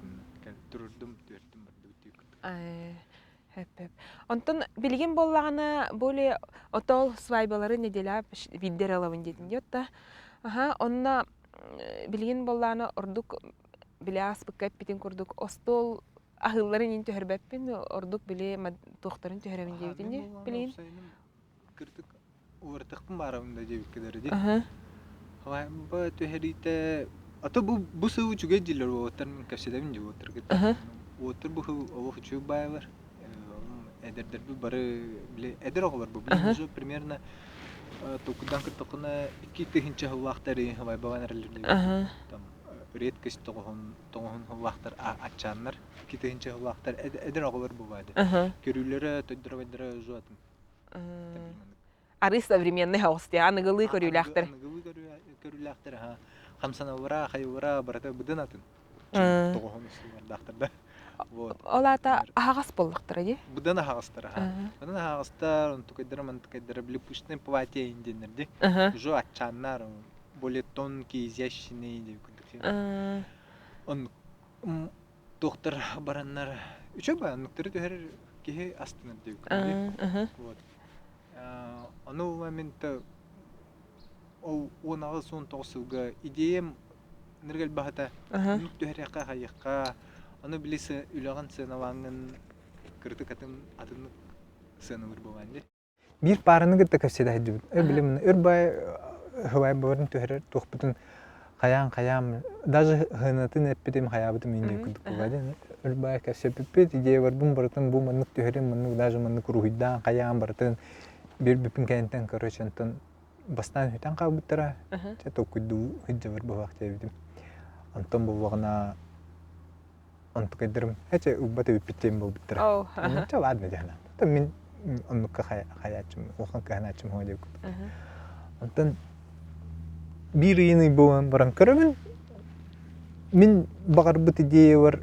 Турурдум, түһэртим бардыбыт дии курдук. Хөп-хөп. Онтон билигин буоллаҕына более отол свадьбалары неделя биирдэ эрэ ылабын диэтин диэт да. Аха, онно билигин буоллаҕына ордук били ааспыкка эппитин курдук остуол аһыылларын иин түһэрбэппин, ордук били туохтарын түһэрэбин диэбитин дии билигин. Кырдык Уларытыахпын баарабын да диэбиккэ дылы дии. Хаһаайба түһэриитэ а то бу бу сыл үчүгэй дииллэр уолаттар мин кэпсэтэбин дии уолаттары кытта. Уолаттар бу сыл олох үчүгэй баайалар. Эдэрдэрбит бары били эдэр оҕолор бу билигин уже примерно толкуйдаан көрдөххүнэ 2000 сыллаахтар хаһаайбалаан эрэллэр диэбиккин. Там редкость тоҕуһун тоҕуһун сыллаахтар аччааннар 2000 сыллаахтар эдэр оҕолор бу баады. Көрүүлэрэ, тойдоро-байдара уже атын. Арыы современный хаос дии, аныгылыы көрүүлээхтэр. Аныгылыы көрүүлээхтэр, аха. Хамсаналлара, хайыллара барыта быдан атын. Тоҕоһун устуулардаахтар да. Вот. Ол аата аһаҕас буоллахтара дии. Быдан аһаҕастар, аха. Быдан аһаҕастар, онтукайдара, мантыкайдара, били пышные платья индиэннэр дии. Уже аччааннар, более тонкие, изящные диэн курдук. Оннук туохтар бараннар үчүгэй оннуктары түһэрэр киһи астынар диэбиккин вот ону мин ол 18-19 сылга идеям ынырык элбэхэтэ оннук түһэриэххэ хайыахха ону били үлэҕин сыаналааҥҥын кырытык атын атыннык сыаналыыр буолаан дии Биир паараны кытта кэпсэтэ сылдьыбыт. Өр билим өр бай хыбай бабарын түһэрэр туохпутун хайаан-хайаан даже хынатын эппитим хайаабытым инде курдук буолла диэн өр бай кэпсэппиппит идея барбын барытын бу маннык түһэрим маннык даже маннык уруһуйдаан хайаан барытын биэрбиппин кэнниттэн короче онтон бастаан сүтэн хаалбыттара чэ толкуйдуу сылдьабар быһылаах диэбитим онтон буоллаҕына онтукайдарым эчэ ылбат эбиппит диэн буолбуттара. Чэ ладно диэн. Мин. Оннукка хайааччым, улахан кыһанааччым хоһо диэбит курдук. Онтон биир ыйын ый буолан баран көрөбүн, мин баҕарбыт идеябар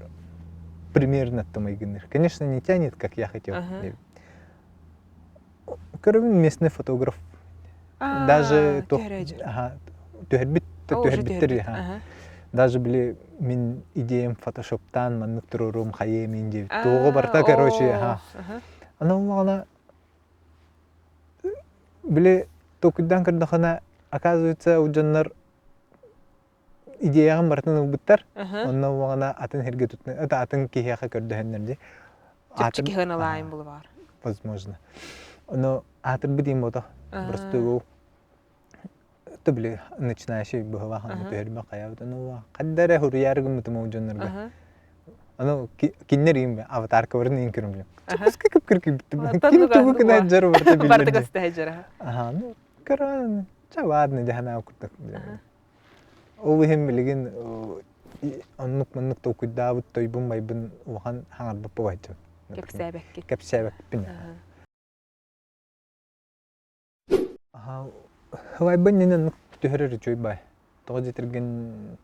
примерно майгынныыр. Конечно, не тянет, как я хотел. Көрөбүн местный фотограф. Даже түһэрбит түһэрбиттэр Даже били мин идеям фотошоптаан маннык туруоруум хайыам ин диэбит. Туоҕа барыта короче аха. Аны оллоҕуна били толкуйдаан көрдөххүнэ оказывается ол дьоннор идеяҕын барытын ылбыттар. Онно оллоҕуна атын сиргэ тутна это атын киһиэхэ көрдөһөннөр дии. Чэпчэки сыаналаайын булубаар. Возможно. Ону аатырбыт диэн буолта. Простой ол То били начинающий быһылаах аны түһэрбэ хайаабыт аны хадда эрэ хуруйаары гыммытым ол дьоннорго. Аны кинилэр иим аватаркаларын иин көрүм билем. Чукуска кып-кыркыйбыттым. Ким тугу гына дьар барыта биллэр. Барыта көстө дьара. Аха, ну көрөн, ча ладно дьаһана курдук. Ол иһин билигин оннук-маннык толкуйдаабыт тойбун майбын улахан хаҥарбыт буолааччым. Кэпсээбэккин. Кэпсээбэппин. Һылайбын иннинэ оннук түһэрэр үчүгэй баай. Тоҕо диэтэргин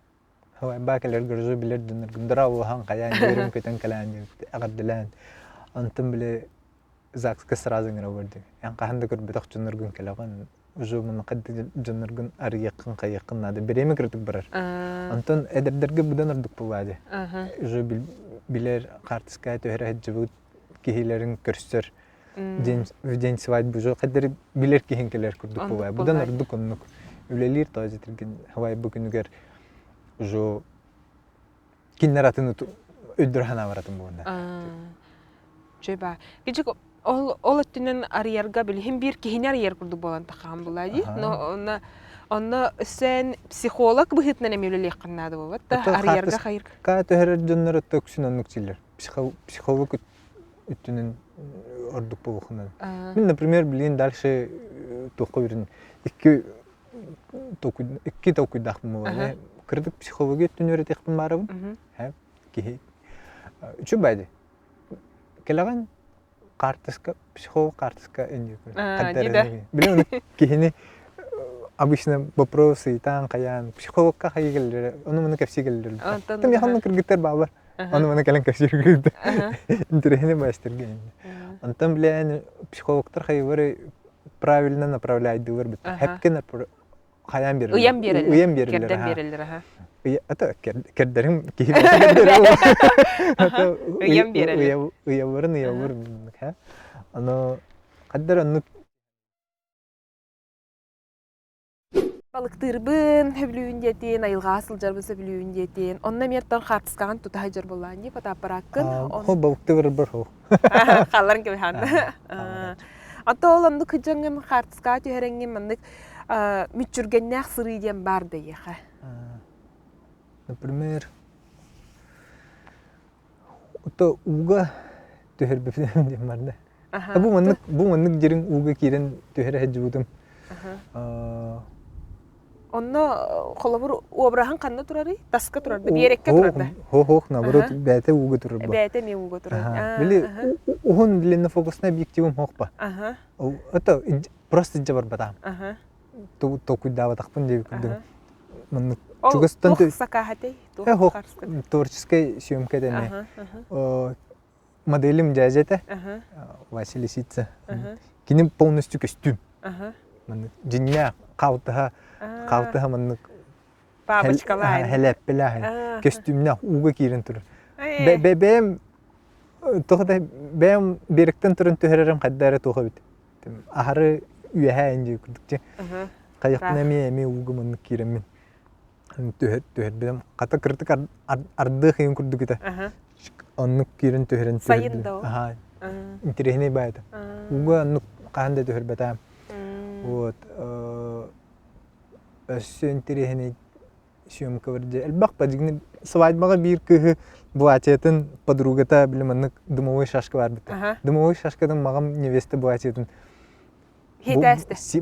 һылайбаа кэлэргэр уже билэр дьонноргун дара улахан хайаан үөрэн көтөн кэлээн эҕэрдэлээн онтон били ЗАГСка сразу ыҥырабар дии. Эн хаһан да көрбөтөх дьонноргун кэлэҕин уже маныаха дьонноргун арыйыаххын хайыаххын наада бириэмэ кыратык барар. Онтон эдэрдэргэ быдан ордук буолаа дии. Уже билэр хаартыскаҕа түһэрэ сылдьыбыт киһилэрин көрсөр день в день свадьбы уже хаддары билэр киһин кэлэр курдук буолаа. Будан ордук оннук үлэлиир тоҕо дьэтиргин свадьба күнүгэр уже кинилэр атын өйдөр санаабаратын буолна. Чөй баа. Кичик ол ол өттүнэн арыйарга билиһин биир киһини арыйар курдук буолан тахаан булаа дии. Но онно онно сен психолог быһыытынан эмиэ үлэлиэххин наада буолбат да арыйарга хайыр. Ка төһөрөр дьоннор өттө үксүн оннук силлэр. Психолог өттүнэн ордук буолуохунан. Мин, например, билигин дальше туохха үрүн икки икки толкуйдаахпын буолар. Кырдык психология өттүн үөрэтиэхпин баарабын. Киһи үчү байды. Кэлэҕин карточка, психолог карточка Билин киһини обычно вопрос ыйтаан хайаан психологка хайы келлер, ону муну кэпсии келлер. Тым яханны кыргыттар баалар. Ону маны кэлэн кэпсиир Интэриэһинэй баастарга Онтон билээн психологтар хайыбары правильно направляйдылар бит. Хепкен хайаан береллер. Ыйан береллер. Ыйан береллер. Керден береллер, аха. Это кердерим киһи Ыйан береллер. Ыйаларын ыйалар. Аны каддар оннук Балыктыырбын сөбүлүүн диэтин, айылҕаҕа сылдьарбын сөбүлүүн диэтин. Онно эмиэ оттон хаартыскаҕын тута сылдьар буоллаҕын дии, фотоаппарааккын. Хо балыкты барар хо. Хаалларын кэбиһэн. Ата ол оннук сылдьаҥҥын хаартыскаҕа түһэрэҥҥин маннык мүччүргэннээх сырыы диэн баар да эйиэхэ? Например, то ууга түһэрбиппин диэн барда. Бу маннык бу маннык дириҥ ууга киирэн түһэрэ сылдьыбытым. Онно холобур обраһын ханна турарый? Таска турар да, биэрэккэ турар да? Хо-хох, наоборот, бэйэтэ ууга турар ба. Бэйэтэ эмиэ ууга турар. Били уһун длиннофокусный объективым хохпа. Это просто илдьэ барбатаам. Толкуйдаабатахпын диэбит курдук. Маннык чугастан туох сакааһатай? Туох творческай съемка этэ Моделим дядя этэ Вася Лисица. Кини полностью көстүүм. Маннык дьиннээх хаалтыһа хаалтыһа маннык Бабочкалаах. Хэлэппэлээх көстүүмнээх ууга киирэн турар. Бэйэм туох да бэйэм биэрэктэн туран түһэрэрим хайда эрэ туох эбит. Аһары үөһээ инди курдук ти. Хайахпына эмиэ эмиэ ууга маннык киирэммин түһэр түһэрбитим. Хата кырдык ардыах ыйын курдук этэ. Оннук киирэн түһэрэн Сайын да Аха. Интэриэһинэй баайта. Ууга оннук хаһан да түһэрбэтээм. Вот. Өссө интэриэһинэй съемка бар дии. Элбэх ба свадьбаҕа биир кыыһы Булатиятын подругата били маннык дымовой шашка барбыта. Дымовой шашкатын маҕам невеста Булатиятын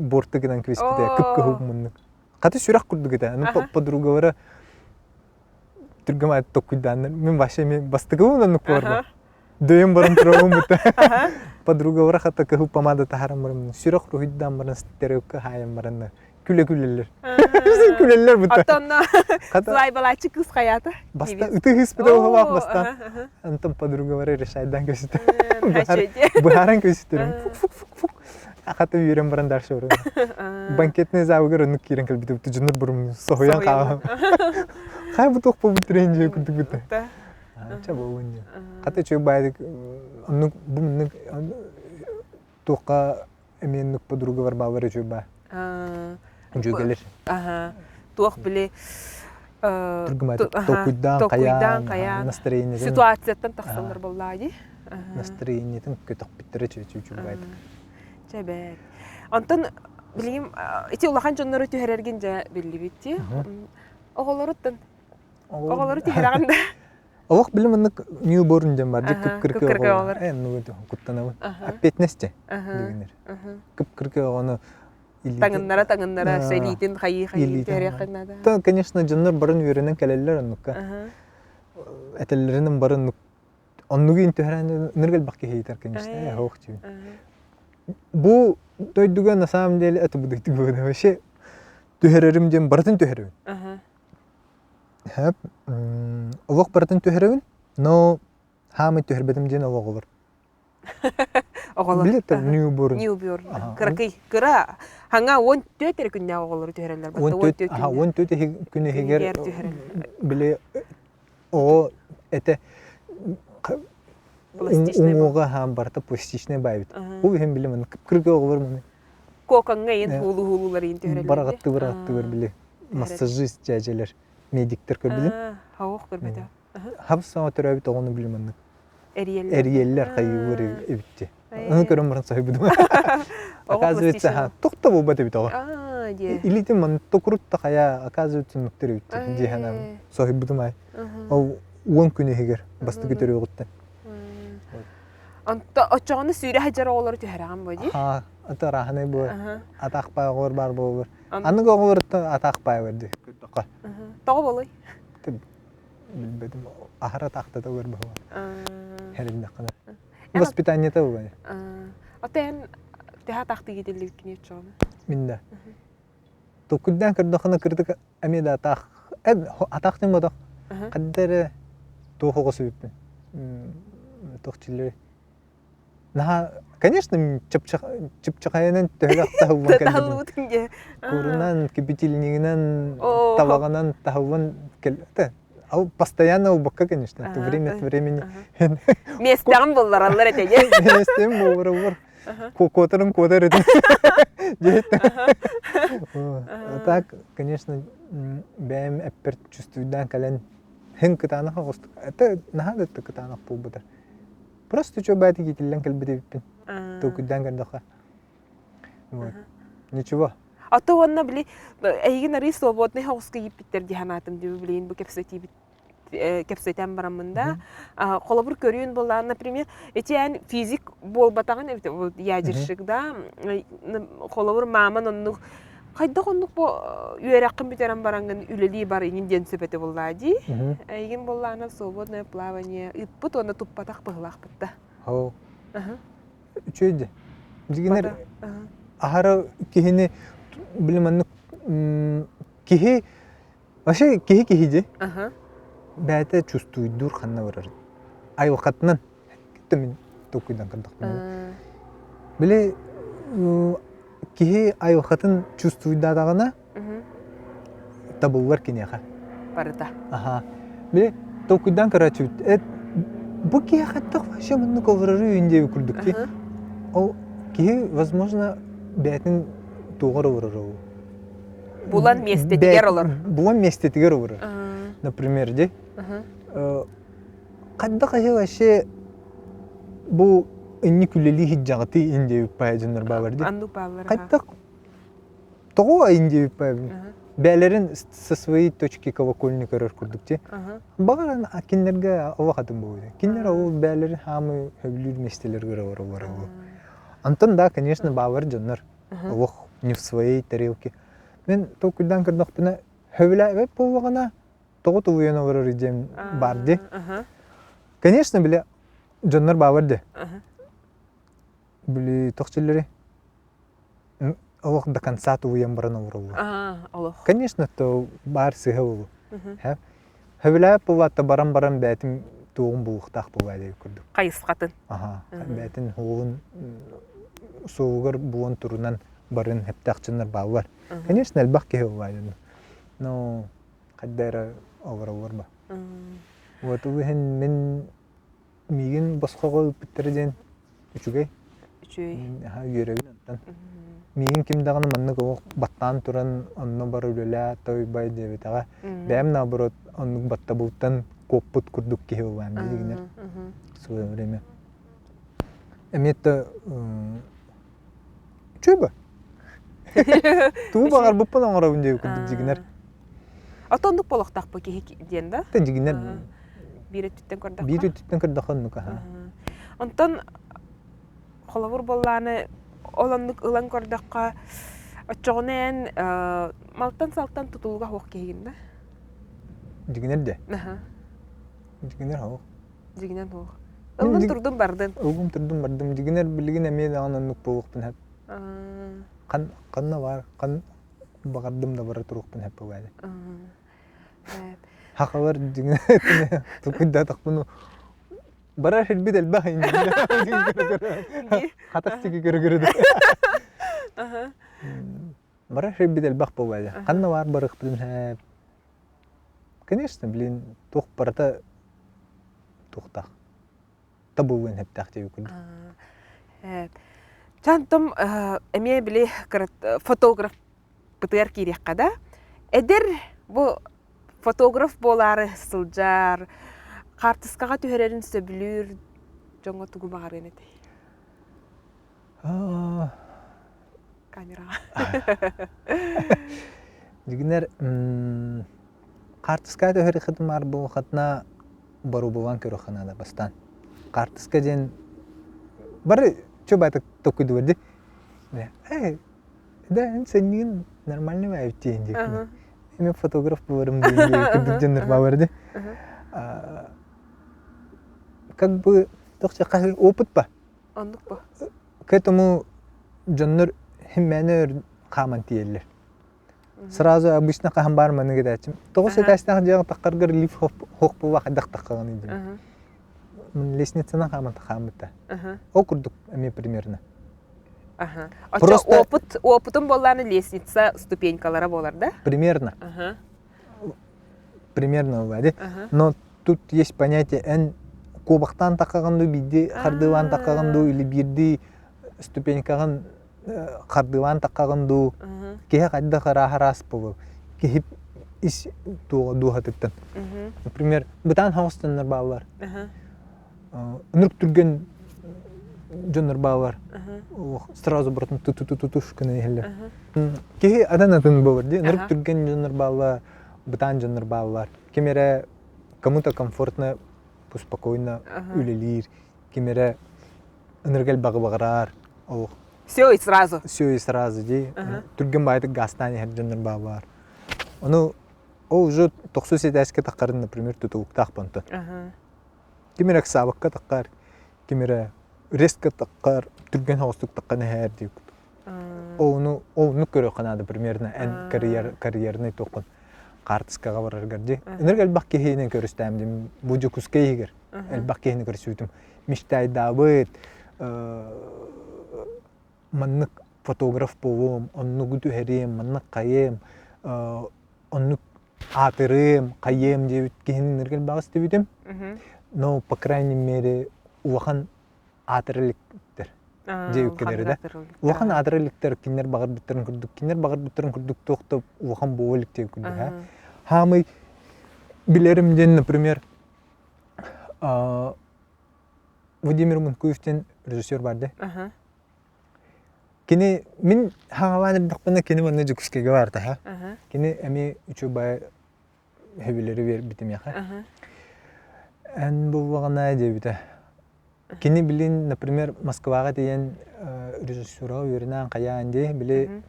борты гынан кэбиспитэ кып-кыһыл муннук. Хата сүрэх курдук этэ. Аны подругалара түргэн токкуйдааннар. Мин вообще мен бастакыбын оннук буолар. Дөйөн баран турабын бутта. Подругалара хата кыһыл помада таһаран баран сүрэх руһуйдаан баран стереокка хаайан баран күлэ күлэллэр. Күлэллэр бутта. Оттон свайбалааччы кыыс хайаата? Баста ыты ыспыта уһулаах бастаан. Антон подругалара решайдан көсүтэ. Быһааран көсүтөрүм. Фук фук фук фук. Хата үөрэн баран дальше баран. Банкетный залыгар оннук киирэн кэлбитим. Дьоннор бурум соһуйан хаалан. Хай бу туох буолбут түрен дьиэ курдук бутта. Ча буолуон дьэ. Хата үчүгэй баайдык оннук бу маннык туохха эмиэ оннук подругалар бааллар үчүгэй баа. Дьүөгэлэр. Туох били толкуйдаан хайаан настроениетын ситуацияттан тахсаллар буоллаа дии. Настроениетын көтөхпүттэрэ үчүгэй баайдык. Чэ бэт. Онтон билигин ити улахан дьоннору түһэрэргин дьэ биллибит дии. Оҕолоруттан Оҕолору түһэрэҕин да? Олох билим оннук newborn диэн бар, кып-кыркы оҕолор. Э, ну куттанабын. Ответственность дигинер. Кып-кыркы оҕону Таҥыннара таҥыннара сэлиитин хайыы хайыы түһэриэххин наада. То, конечно, дьоннор барын үөрэнэн кэлэллэр оннукка. Этэллэринэн барын оннугу түһэрэн ынырык элбэх киһи ыйытар, конечно, э, ох Бу дойдуга на самом деле это будет вообще түһэрэрим диэн барытын түһэрэбин. Сөп. Олох барытын түһэрэбин, но хаамай түһэрбэтим диэн ол оҕолор. Оҕолор. Билет newborn. Newborn. Кыракый кыра хаҥа 14 эрэ күннээх оҕолору түһэрэллэр. 14 14 күн иһигэр били оҕо этэ уҥуоҕа хаан барыта пластичный баайбыт. Ол иһин били маны кып-кыргы оҕолор маны Кокоҥҥа иин уулу-уулулар иин түһэрэллэр. Бараҕаттыы-бараҕаттыгар били массажист дьээдьэлэр медиктэр көрбүтүм. Хауох көрбөтө. Хабыс саҥа төрөөбүт оҕону били маннык эрийэллэр. Эрийэллэр хайыылар эбитти. Аны көрөн баран соһуйбутум. Оказывается, туох да буолбат эбит оҕо. Илиитин маннык токурутта хайа, оказывается, нуктар эбит дии санаам соһуйбутум ай. Ол 10 күн иһигэр бастакы төрүөҕүттэн. Онто оччоҕуна сүүрэ сылдьар оҕолору түһэрэҕин буо дии? Аа, ата арааһынай буо. Атаах паай оҕолор баар буоллар. Аныгы оҕолоруттан атаах паай бар дии көрдөххө. Тоҕо буолуй? Билбэтим. Аһара атаахтата олор быһыылаах. Хэриннэххинэ. Воспитаниета буолуо. Ото эн төһө атаахтыы иитиллибиккиний оччоҕуна? Мин да. Толкуйдаан көрдөххүнэ кырдык эмиэ да атаах атаах диэн бодох ханна эрэ туох оҕо сүбүппүн туох дииллэрий наһаа конечно чыпчахайынан төһөлөөх таһыллан кэлбитим дии курунан кипятильнигинэн табаҕынан таһыллан кэл постоянно ылбакка конечно время от времени миэстэҕин буллараллар этэ дии миэстэм буллараллар Куотарым куотар этим. А так, конечно, бэйэм эппэр чувствуйдаан кэлэн хин кытаанах оҕустук. Это наһаа да кытаанах буолбута. Просто чё баайты киитиллэн кэлбит эбиппин. Толкуйдаан көрдөххө. Вот. Ничего. А то уонна били эйигин арый свободный соҕуска ииппиттэр дии санаатым дии билигин бу кэпсэтиибит кэпсэтэн бараммын да холобур көрүүн буоллаҕына например ити эн физик буолбатаҕын эбит ядерщик да холобур мааман оннук хайдах оннук бу үөрэххин бүтэрэн бараҥҥын үлэлии бар иҥин диэн сөп этэ буоллаа дии эйигин буоллаҕына свободное плавание ыыппыт уонна туппатах быһыылаахпыт да Үчүгэй дии. Дьигинэр аһара киһини били маннык киһи Вообще киһи киһи дии. Бэйэтэ чувствуйдуур ханна барарын. Айылҕатынан кытта мин толкуйдан көрдөхпүнэ. Били киһи айылҕатын чувствуйдаатаҕына табыллар киниэхэ. Барыта. Аха. Били толкуйдаан көрөөччүбүт. Эт бу киһи хайдах вообще маннык олорору диэби курдук дии. Ол киһи, возможно, бэйэтин туоҕар олорор ол. Булан миэстэтигэр олор. Булан миэстэтигэр олорор. Например, ди. Хайдах аһы вообще бу инник үлэлии сылдьаҕытый ин диэбиппай дьоннор баалар ди. Аннук бааллар. Хайдах тоҕо ин диэбиппай бээлэрин со своей точки колокольни көрөр курдук ти. Баҕар кинилэргэ олох атын буолуо. Кинилэр ол бээлэрин хаамы сөбүлүүр миэстэлэригэр олороллор ол. Антон да, конечно, баалар дьоннор. Олох не в своей тарелке. Мен толкуйдаан көрдөхпүнэ, сөбүлээбэт буоллаҕына, тоҕо тулуйан олорор диэн бар дии. Конечно, бile. Дьоннор баалар дии. Били туох дьиллэри олох до конца тулуйан баран олороллор. Олох. Конечно, то баар сыһа болу. Хөбүлээп булаатта баран баран бээтим туоҕун булуохтаах буолаа диэбит курдук. Хайысхатын. Аха. Бээтин уолун суолугар буон турунан барын хептаах дьоннор бааллар. Конечно, элбэх киһи буолаа Но хайда эрэ олороллор ба. Вот ол иһин мин миигин босхоҕо ыыппыттара диэн үчүгэй. Үчүгэй. Үөрэбин онтон. Миигин ким даҕаны маннык олох баттаан туран онно бар үлэлээ той-бай диэбэтэҕэ. Бэйэм наоборот оннук баттабылтан куоппут курдук киһи буолаам дии в свое время. Эмиэ да үчүгэй ба? Тугу баҕарбыппын оҥоробун диэбит курдук дьигинэр. Ото оннук буолуохтаахпы киһи диэн да? Та дьигинэр. Биир өттүттэн көрдөххө. Биир өттүттэн көрдөххө оннук аха. Онтон холобур буоллааны ол оннук ылан көрдөххө оччоҕуна эн малтан-салтан тутулуга суох киһигин да? Дьигинэр де. Дьигинэр суох. Дьигинэн суох. Ыллым турдум бардым. Ыллым турдум бардым. Дьигинэр билигин эмиэ даҕаны оннук буолуохпун сөп. Хан ханна баар хан баҕардым да бара туруохпун сөп буолаа Хахалар дьиҥэ тукуйдаатахпын барар сирбит элбэх хатас тиги көрө-көрө барар сирбит элбэх буолаа ханна баар барыахпытын сөп конечно блин туох барыта туохтаах табыллыан сөптөөх диэбит курдук. Чантом эмиэ били фотограф бытыгар киириэххэ да эдэр бу фотограф буолаары сылдьар хаартыскаҕа түһэрэрин сөбүлүүр дьоҥҥо тугу баҕарыан этэй? Камераҕа. Дьигинэр хаартыскаҕа түһэриххитин баар буолхатына боруобалаан көрүөххэ наада бастаан. Хаартыска диэн бары чубатык токуйдулар дии. Э, да эн сэнниин нормальный баайбыт диэн диэкин. Эми фотограф буоларым диэн курдук дьоннор баалар дии. Как бы тохча опыт ба. Оннук бу. К этому дьоннор химмээнэ хааман тиийэллэр. Сразу обычно хаһан баар маннык этээччим. Тоҕус этээстээх дьиэҕэ таххаргар лифт хоп була хайдах таххаҕыный диэн. Лестницанан хааман хааммыта. Ол курдук эмиэ примерно. Просто опыт опытым буоллааны лестница ступенькалара буолар да? Примерно. Примерно бывает. Но тут есть понятие эн куобахтаан таххаҕын дуу биирдии хардыылаан таххаҕын дуу или биирдии ступенькаҕын хардыылаан таххаҕын дуу киһи хайдах ырааһа-ыраас буолуо киһи ис туоҕа дууһатыттан например бытаан хаҥастаннар бааллар ынырык түргэн дьоннор бааллар сразу братан ту-ту-ту-туш гынан иһэллэр киһи атын атын буолар дии ынырык түргэн дьоннор бааллар бытаан дьоннор бааллар ким эрэ кому-то комфортно спокойно үлэлиир ким эрэ ынырык элбэҕи баҕарар ол все и сразу все и сразу дии түргэн баайдык гаастаан иһэр дьоннор бааллар ону ол уже тохсус этээскэ таххарын например тутулуктаах понтон ким эрэ ыксаабакка таххар ким эрэ резко таххар түргэн соҕустук таххан иһэр дии ону оннук көрүөххэ наада примерно эн карьер карьерный туоххун хаартыскаҕа бараргар дии ынырык элбэх киһини көрүстээм дим бу Дьокуускай иһигэр элбэх киһини көрсүбүтүм мечтайдаабыт маннык фотограф буолуом оннугу түһэриэм маннык хайыам оннук аатырыам хайыам диэбит киһини ынырык элбэҕи истибитим но по крайней мере улахан аатыра иликтэр дьиэ да улахан аатыра иликтэр кинилэр баҕарбыттарын курдук кинилэр баҕарбыттарын курдук туох да улахан буола илик диэн курдук хаамый билэрим диэн например Владимир Мункуев диэн режиссер бар да кини мин хаҥалаан эрдэхпинэ кини манна Дьокуускайга баарта кини эмиэ үчүгэй сөбүлэри биэрбитим миэхэ. Эн буоллаҕына диэбитэ. Кини билин, например, Москваҕа тиийэн режиссураҕа үөрэнэн хайаан дии, били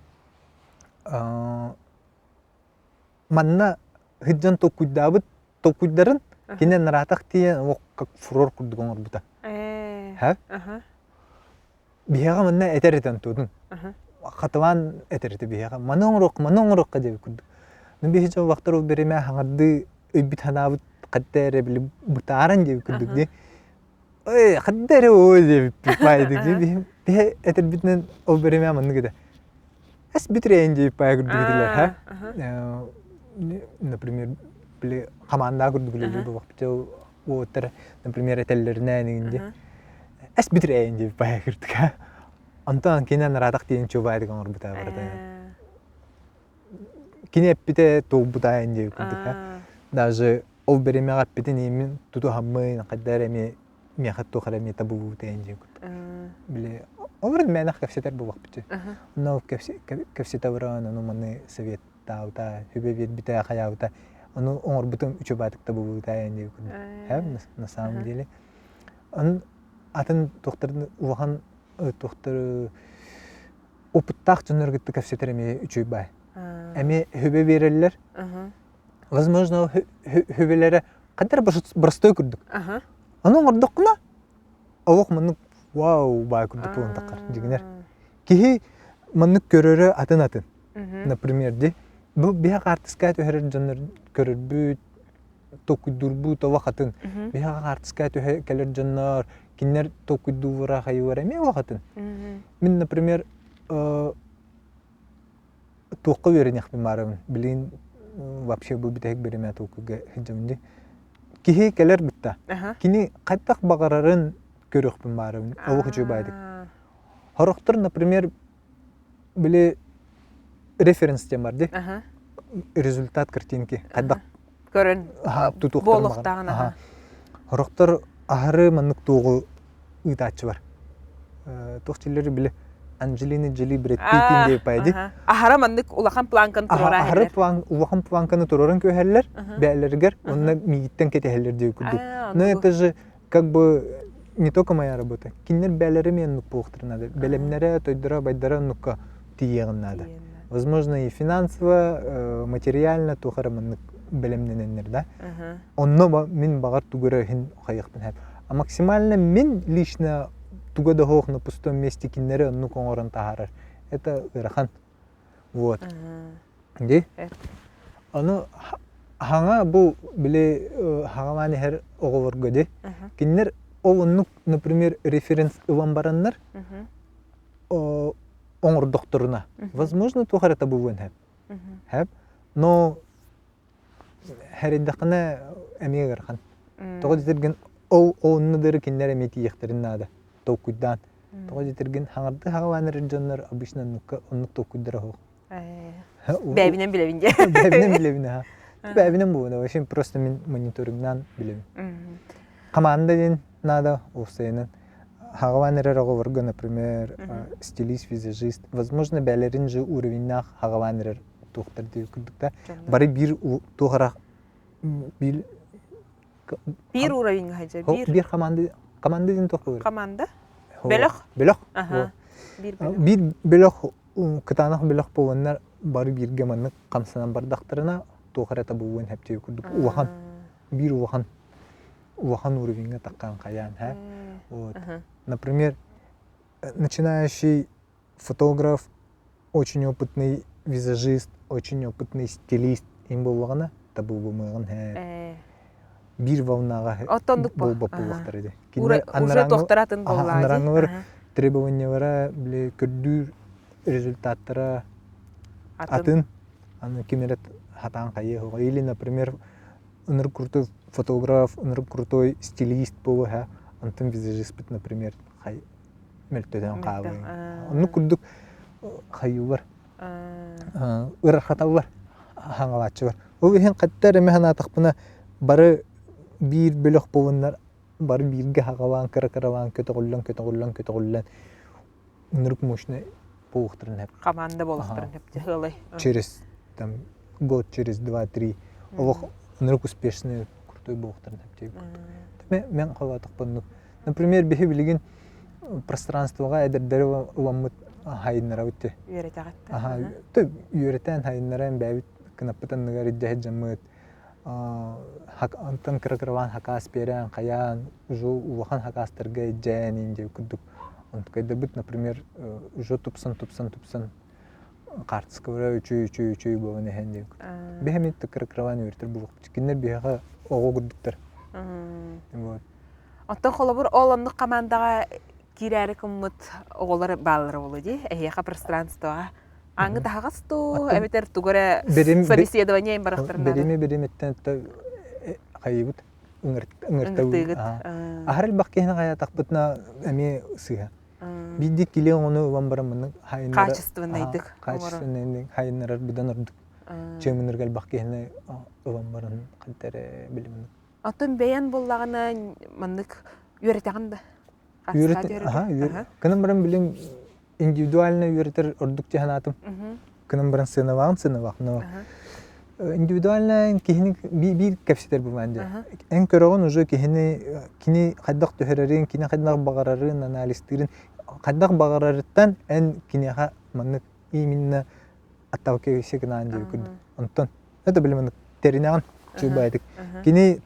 манна сылдьан толкуйдаабыт толкуйдарын кини нараатах тиийэн как фурор курдук оҥорбута. Һэ? Биһиэхэ манна этэр этэн туутун. Хатылаан этэр этэ биһиэхэ. Маны оҥоруохха, маны оҥоруохха диэбит курдук. Ну биһи дьоллохтор ол биримэ хаҥардыы өйбүт санаабыт хатта эрэ били бытааран диэбит курдук дии. Ой, хатта эрэ ой диэбиппит баайдык дии. Биһи этэрбитинэн ол биримэ маннык этэ. Эс бүтүрэйин диэбит баай курдук этилэр, ха? Например, били хамаандаа курдук үлэлиир буолуохпут уоттар, например, этэллэринээн игин дии. Эс бүтүрэйин диэбит баай курдук, ха? Онтон кини анараатах диэн чуобаайдык оҥорбута барыта. Кини эппитэ туолбута диэбит курдук, ха? Даже ол биримэҕэ эппитин иимин тутуһаммын, хайда эрэ эмиэ миэхэ туох эрэ эмиэ табыллыбыта диэн курдук. Били олорон мээнэх кэпсэтэр буолуохпут. Онно кэпсэтэ баран, ону маны советтаабыта, сүбэ биэрбитэ, хайаабыта. Ону оҥорбутум үчүгэйдик табыллыбыта диэн курдук. На самом деле. Аны атын туохтарын улахан туохтары опыттаах дьоннору кытта кэпсэтэр эмиэ үчүгэй баай. Эмиэ сүбэ биэрэллэр. Возможно, сүбэлэрэ ханна простой курдук. Ону оҥордоххуна, олох маннык вау баай курдук буолан таххар дьиҥинэр. Киһи маннык көрөрө атын-атын. Например, ди бу биһэ хаартыскаҕа түһэрэр дьоннор көрөрбүт, толкуйдуурбут олох атын. Биһэ хаартыскаҕа түһэ кэлэр дьоннор, кинилэр толкуйдууллара хайыылара эмиэ олох атын. Мин, например, туохха үөрэниэхпин баарабын билигин вообще бу бүтэһик биримэ толкуйга сылдьабын дии киһи кэлэр бытта кини хайдах баҕарарын көрүөхпүн баарабын олох үчүгэй баайдык хорохтор например били референс диэн бар дии результат картинки хайдах көрөн буолуохтааҕын Хорохтор аһары маннык туоҕу ыытааччы бар. Туох дииллэр били Анджелина Джоли Брэд Питт диэп ди. Аһара маннык улахан планканы туруора Аһары план улахан планканы туруоран күһэллэр бээлэригэр онно миигиттэн кэтэһэллэр диye курдук. Но это же как бы не только моя работа. Кинилэр бээлэри мен оннук буолуохтарын надо. Бэлэмнэрэ, тойдоро, байдара оннукка тиийиэҕин наада. Возможно, и финансово, материально туох эрэ маннык бэлэмнэнэннэр да. Онно мин баҕар тугу эрэ иһин хайыахпын сөп. А максимально мин лично туга да суох на пустом месте кинилэри оннук оҥорон таһаарар. Это ыарахан. Вот. Ди? Ону хаҥа бу били хаҥалаан иһэр оҕолорго ди. Кинилэр ол оннук, например, референс ылан бараннар оҥордохторуна, возможно, туох эрэ табыллыан сөп. Сөп. Но Хэрэйдэххинэ эмиэ ыарахан. Тоҕо диэтэргин ол онно дары кинилэр эмиэ тиийиэхтэрин наада толкуйдаан. Тоҕо диэтэргин хаҥардыы хаҕалаан эрэр дьоннор обычно оннукка оннук толкуйдара суох. Бэйэбинэн билэбин дии. Бэйэбинэн билэбин аха. Бэйэбинэн буолуо вообще просто мин мониторингнаан билэбин. Команда диэн надо уопсайынан. Хаҕалаан эрэр оҕолорго, например, стилист, визажист, возможно, бээлэрин же уровеннаах хаҕалаан эрэр туохтар диир курдук да бары биир туох эрэ биир биир уровеньга сылдьар биир биир команда команда диэн туох буолар команда бөлөх бөлөх биир бөлөх кытаанах бөлөх буоланнар бары бииргэ маннык хамсанан бардахтарына туох эрэ табыллыан сөптөөх курдук улахан биир улахан улахан уровеньга таххан хайаан һэ вот например начинающий фотограф очень опытный визажист, очень опытный стилист им буоллаҕына табыллымыаҕын һээ биир волнаҕа буолбат буолуохтара ди. Кинилэр анарааҥылар требованиялара били көрдүүр результаттара атын аны ким эрэ хатаан хайыа или например ынырык крутой фотограф ынырык крутой стилист буолуо антон визажиспыт например мөлтөтөн хаалыаҥ. Оннук курдук хайыылар, ыарахаталлар, хаҥалааччылар. Ол иһин хатта эрэ санаатахпына бары биир бөлөх буолуннар бары бииргэ хаҕалаан кыра-кыралаан көтөҕүллэн көтөҕүллэн көтөҕүллэн ынырык мощный буолуохтарын сөп. Команда буолуохтарын сөп дьаһыалай. Через там год, через два-три олох ынырык успешный крутой буолуохтарын сөп курдук. Мен холоотохпуннук Например, биһи билигин пространствоҕа эдэрдэри ыламмыт хайыннарабыт ти. Үөрэтэҕит. Аха, үөрэтэн хайыннаран бэйэбит кынаппыт анныгар илдьэ сылдьаммыт. Онтон кыра-кыралаан хакаас биэрэн, хайаан, уже улахан хакаастарга илдьээн иин диэбит курдук. Онтукайдарбыт, например, уже тупсан, тупсан, тупсан хаартыскалара үчүгэй, үчүгэй, үчүгэй буолан иһэн диэн курдук. Биһи эмиэ кыра-кыралаан үөрэтэр буолуохпут. Кинилэр биһиэхэ оҕо курдуктар. Вот. Оттон холобур ол оннук хамаандаҕа киирээри гыммыт оҕолор бааллара буолуо дии эһиэхэ пространствоҕа Ааҥҥы таһаҕас дуу, эбэтэр тугу эрэ собеседование барахтарына Берими беримиттэн хайыбыт ыҥыртыгыт. Аһар элбэх киһини хайаатахпытына эмиэ сыыһа. Биирдик килиэ оҥону ылан баран маннык Качественнайдык. Качественнайдык хайыннарар быдан ордук. Чыымынырга элбэх киһини ылан баран ханта эрэ билимин. Оттон бэйэн буллаҕына маннык үөрэтэҕин да? Үөрэтэ. Кынан баран билим индивидуально үөрэтэр ордук дьаһанаатым. Кынан баран сыаналааҕын сыаналаах, но индивидуально киһини биир кэпсэтэр бумаан дьэ. Эн көрөҕүн уже киһини кини хайдах түһэрэрин, кини хайдах баҕарарын, анализтыырын, хайдах баҕарарыттан эн киниэхэ маннык именно отталкивайся гынаан диэби курдук. Онтон это били маннык тэринэҕин чуубаайтык. Кини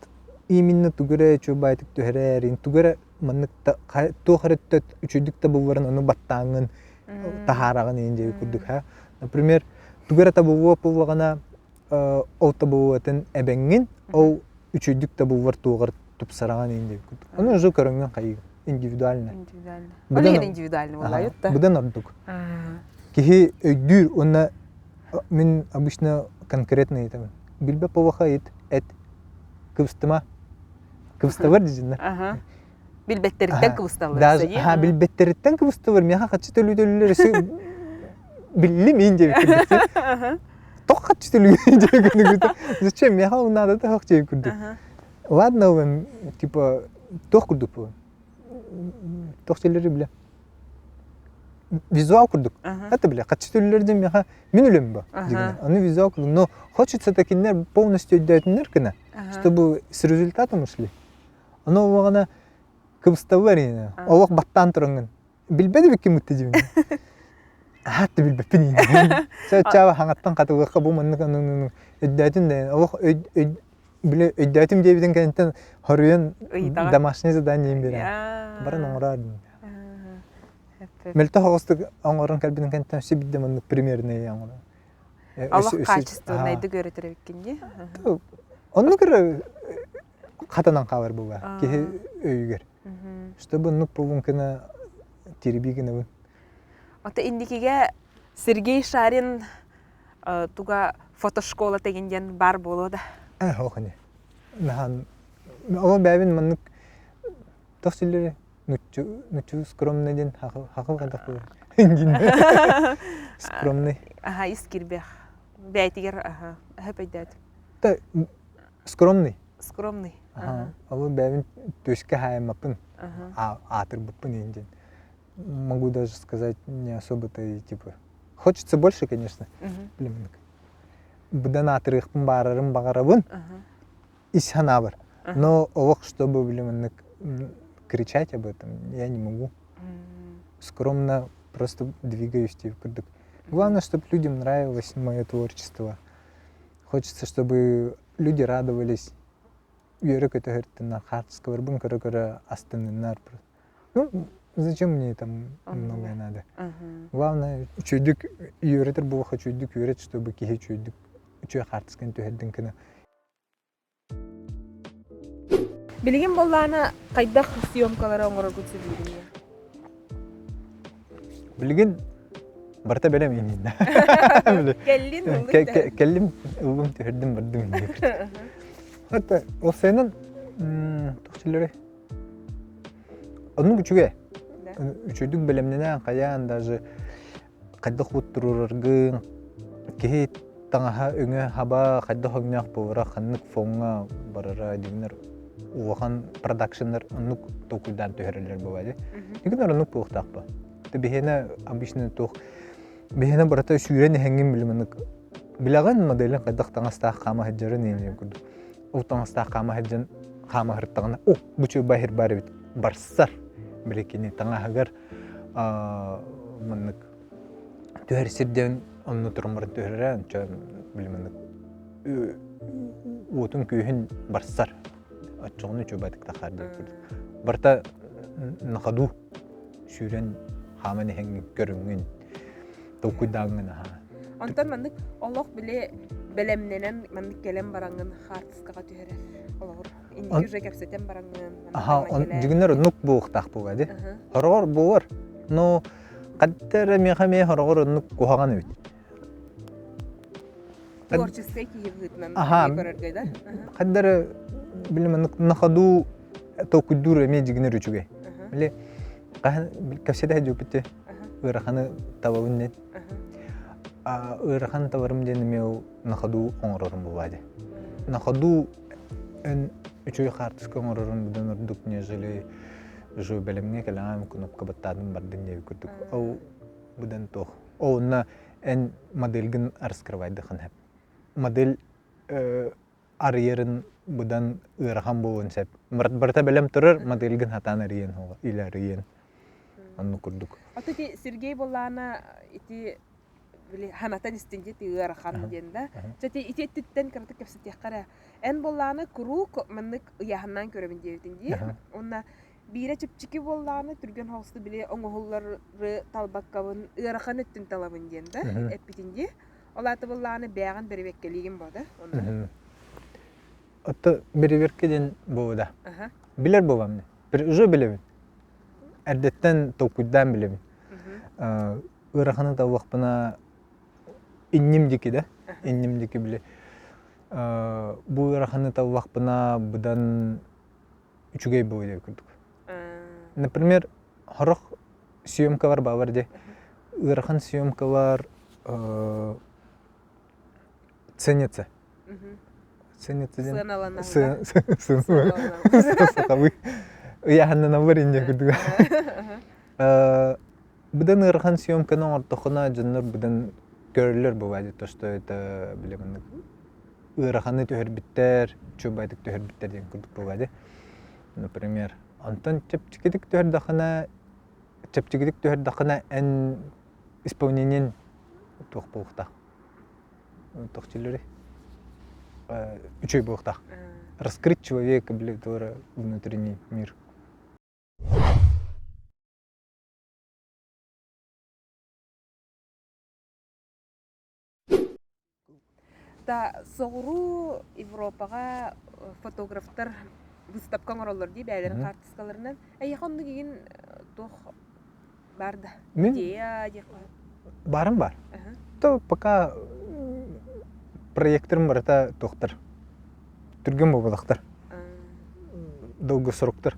именно тугу эрэ чуубаайтык түһэрэрин, тугу эрэ маннык туох эрэ үчүгдүк табылларын ону баттааҥҥын таһаараҕын иин диэби курдук ха. Например, тугу эрэ табыллыа буоллаҕына ол табыллыбатын эбэҥҥин, ол үчүгдүк табыллар туоҕар тупсараҕын иин диэби курдук. Ону уже көрөҥҥүн хайыгын индивидуально. Индивидуально. Быдан индивидуально буолайыт да. Быдан ордук. Киһи өйдүүр уонна мин обычно конкретно ыйытабын. Билбэт буоллахха ыйыт, эт, кыбыстыма. Кыбыстабар дьиннэр. Билбэттэриттэн кыбысталлар. Даже аха билбэттэриттэн кыбыстабар. Миэхэ хаччы төлүү-төлүүлэр өссө биллим иин диэбит курдук. Тох хаччы төлүү диэбит курдук. Зачем миэхэ ол надо да диэбит курдук. Ладно, типа туох курдук бу? Туох силлери билэ. Визуал курдук. Это бля, хаччы төлүүлэр диэн миэхэ мин үлэм бу. Аны визуал курдук. Но хочется такиннэр полностью өйдөөтүннэр гына, чтобы с результатом ушли. Ону олоҕуна кыбысталлар ини. Олох баттаан тураҥҥын. Билбэт эбиккин бытты дьибин. Аат да билбэппин ини. Чаава хаҥаттан хатылыахха бу маннык аны өйдөөтүн да олох били өйдөөтүм диэбитин кэнниттэн хоруйан домашнее задание биэрэн баран оҥороор Мөлтөх оҕустук оҥорон кэлбитин кэнниттэн өссө биирдэ маннык примерный оҥорон. Олох качественнайдык үөрэтэр эбиккин дии. Оннук эрэ хатанан хаалар буолла киһи өйүгэр. Чтобы оннук буолун гына тирби гынабын. Ото инникигэ Сергей Шарин туга фотошкола тэгин диэн бар буолуо да? Э, хоохони. Нахан ол бэйбин маннык тох силлери нуччу нуччу скромный диэн хахыл хайдах буолар скромный аха ис кирбэх бэйтигэр аха хөп өйдөөтүм та скромный скромный аха ол бэйбин түөскэ хаайыммаппын аатырбыппын иин диэн могу даже сказать не особо-то и типа хочется больше конечно блин быдан аатырыахпын баарарым баҕарабын ис санаабар. Но олох, чтобы, блин, кричать об этом, я не могу. Скромно просто двигаюсь типа курдук. Главное, чтобы людям нравилось мое творчество. Хочется, чтобы люди радовались. Үөрэ көтөһөртүннэр, хаартыскаларбын көрө-көрө астынныннар. Ну, зачем мне там многое надо? Главное, үчүгдүк үөрэтэр буолуохха үчүгдүк үөрэт, чтобы киһи үчүгдүк үчүгэй хаартысканы түһэрдин гына. Билигин буоллаҕына хайдах съемкалары оҥороргут сөбүлүүгүнүй? Билигин барыта бэлэм ииннэ. Кэллин ыллыҥ Кэллим, ыллым, түһэрдим, бардым иннигэр. Это ол сайынын туох силлэрий? Оннук үчүгэй. Үчүгдүк бэлэмнэнэн хайаан даже хайдах туруораргын, киһи таҥаһа, өҥө хаба хайдах өҥнөөх буолара, ханнык фоҥҥа барара диэннэр улахан продакшннар оннук толкуйдаан түһэрэллэр буолаа дии. Игин оннук буолуохтаах ба. Биһиэнэ обычно туох биһиэнэ барыта сүүрэн иһэҥҥин билиманык билэҕин моделин хайдах таҥастаах хаама сылдьарын иһин курдук. Ол таҥастаах хаама сылдьан хаама сырыттаҕына о бу чуйбай сир баар эбит барсар били кини таҥаһыгар маннык түһэр сирдэн онно туран баран түһэрэ ончо били маннык уотун-күүһүн барсар. Оччоҕуна үчүгэйдик тахаар диэн курдук. Барыта на ходу сүүрэн хааман иһэҥҥин көрүҥҥүн толкуйдааҥҥын аһаа. Онтон маннык олох били бэлэмнэнэн маннык кэлэн бараҥҥын хаартыскаҕа түһэрэр олоҕур. Инники уже кэпсэтэн бараҥҥын. Аха, дьигиннэр оннук буолуохтаах буолуо дии. Хороҕор буолар. Но хатта эрэ миэхэ эмиэ хороҕор оннук куһаҕан эбит. Творческай киһи быһыытынан көрөргө да. Хадда эрэ били маннык на ходу толкуйдуур эмиэ дьигинэр үчүгэй. Били хаһан кэпсэтэ сылдьыбыппыт ыараханы табабын диэн. Ыарахан табарым диэн эмиэ ол на ходу оҥорорум буолуо дии. На ходу эн үчүгэй хаартыска оҥорорум быдан ордук нежели уже бэлэмҥэ кэлэҕэм кнопка баттаатым бардын диэбит курдук. Ол быдан туох. Онно эн модельгын раскрывайдыхын сөп. Модель арыйарын быдан ыарахан буолуон сөп. Барыта бэлэм турар, модельгын хатаан арыйан или арыйан. Оннук курдук. Ото ити Сергей Боллаана ити били ханатан истин ити ыарахан диэн да. Чэ ити өттүттэн кыратык кэпсэтиэххэ эрэ. Эн Боллаана куруук маннык ыйааһыннаан көрөбүн диэбитин дии. Уонна биирэ чэпчэки буоллаҕына түргэн соҕустук били оҥоһуллары талбаккабын ыарахан өттүн талабын диэн да эппитин дии. Ол аата буоллаҕына бээҕин бэрэбиэркэлиигин буо да онно. Отто бэрэбиэркэ диэн буолда. Билэр буолам Уже билэбин. Эрдэттэн толкуйдаан билэбин. Ыараханы таллахпына инним дики да. Инним дики били. Бу ыараханы таллахпына быдан үчүгэй буолуо курдук. Например, сорох съемкалар баалар дии. Ыарахан съемкалар ценятся. Ценятся диэн сахалыы ыйааһыннаналлар инньэ курдук. Быдан ыарахан съемканы оҥордоххуна дьоннор быдан көрөллөр бывает то, что это били маннык ыараханы түһэрбиттэр, чубайтык түһэрбиттэр диэн курдук бывает. Например, онтон чэпчэкитик түһэрдэххинэ чэпчэкитик түһэрдэххинэ эн исполнениеҥ туох буолуохтаах туох дииллэрий үчүгэй буолуохтаах раскрыть человека били туора внутренний мир Да, соҕуруу Европаҕа фотографтар выставка оҥороллор дии бэйэлэрин хаартыскаларынан. Эйиэхэ оннук игин туох баар да? Мин Идея диэххэ. Баарым баар. То пока проекторым барыта туохтар. Түргэн буолбатахтар. Долгосроктар.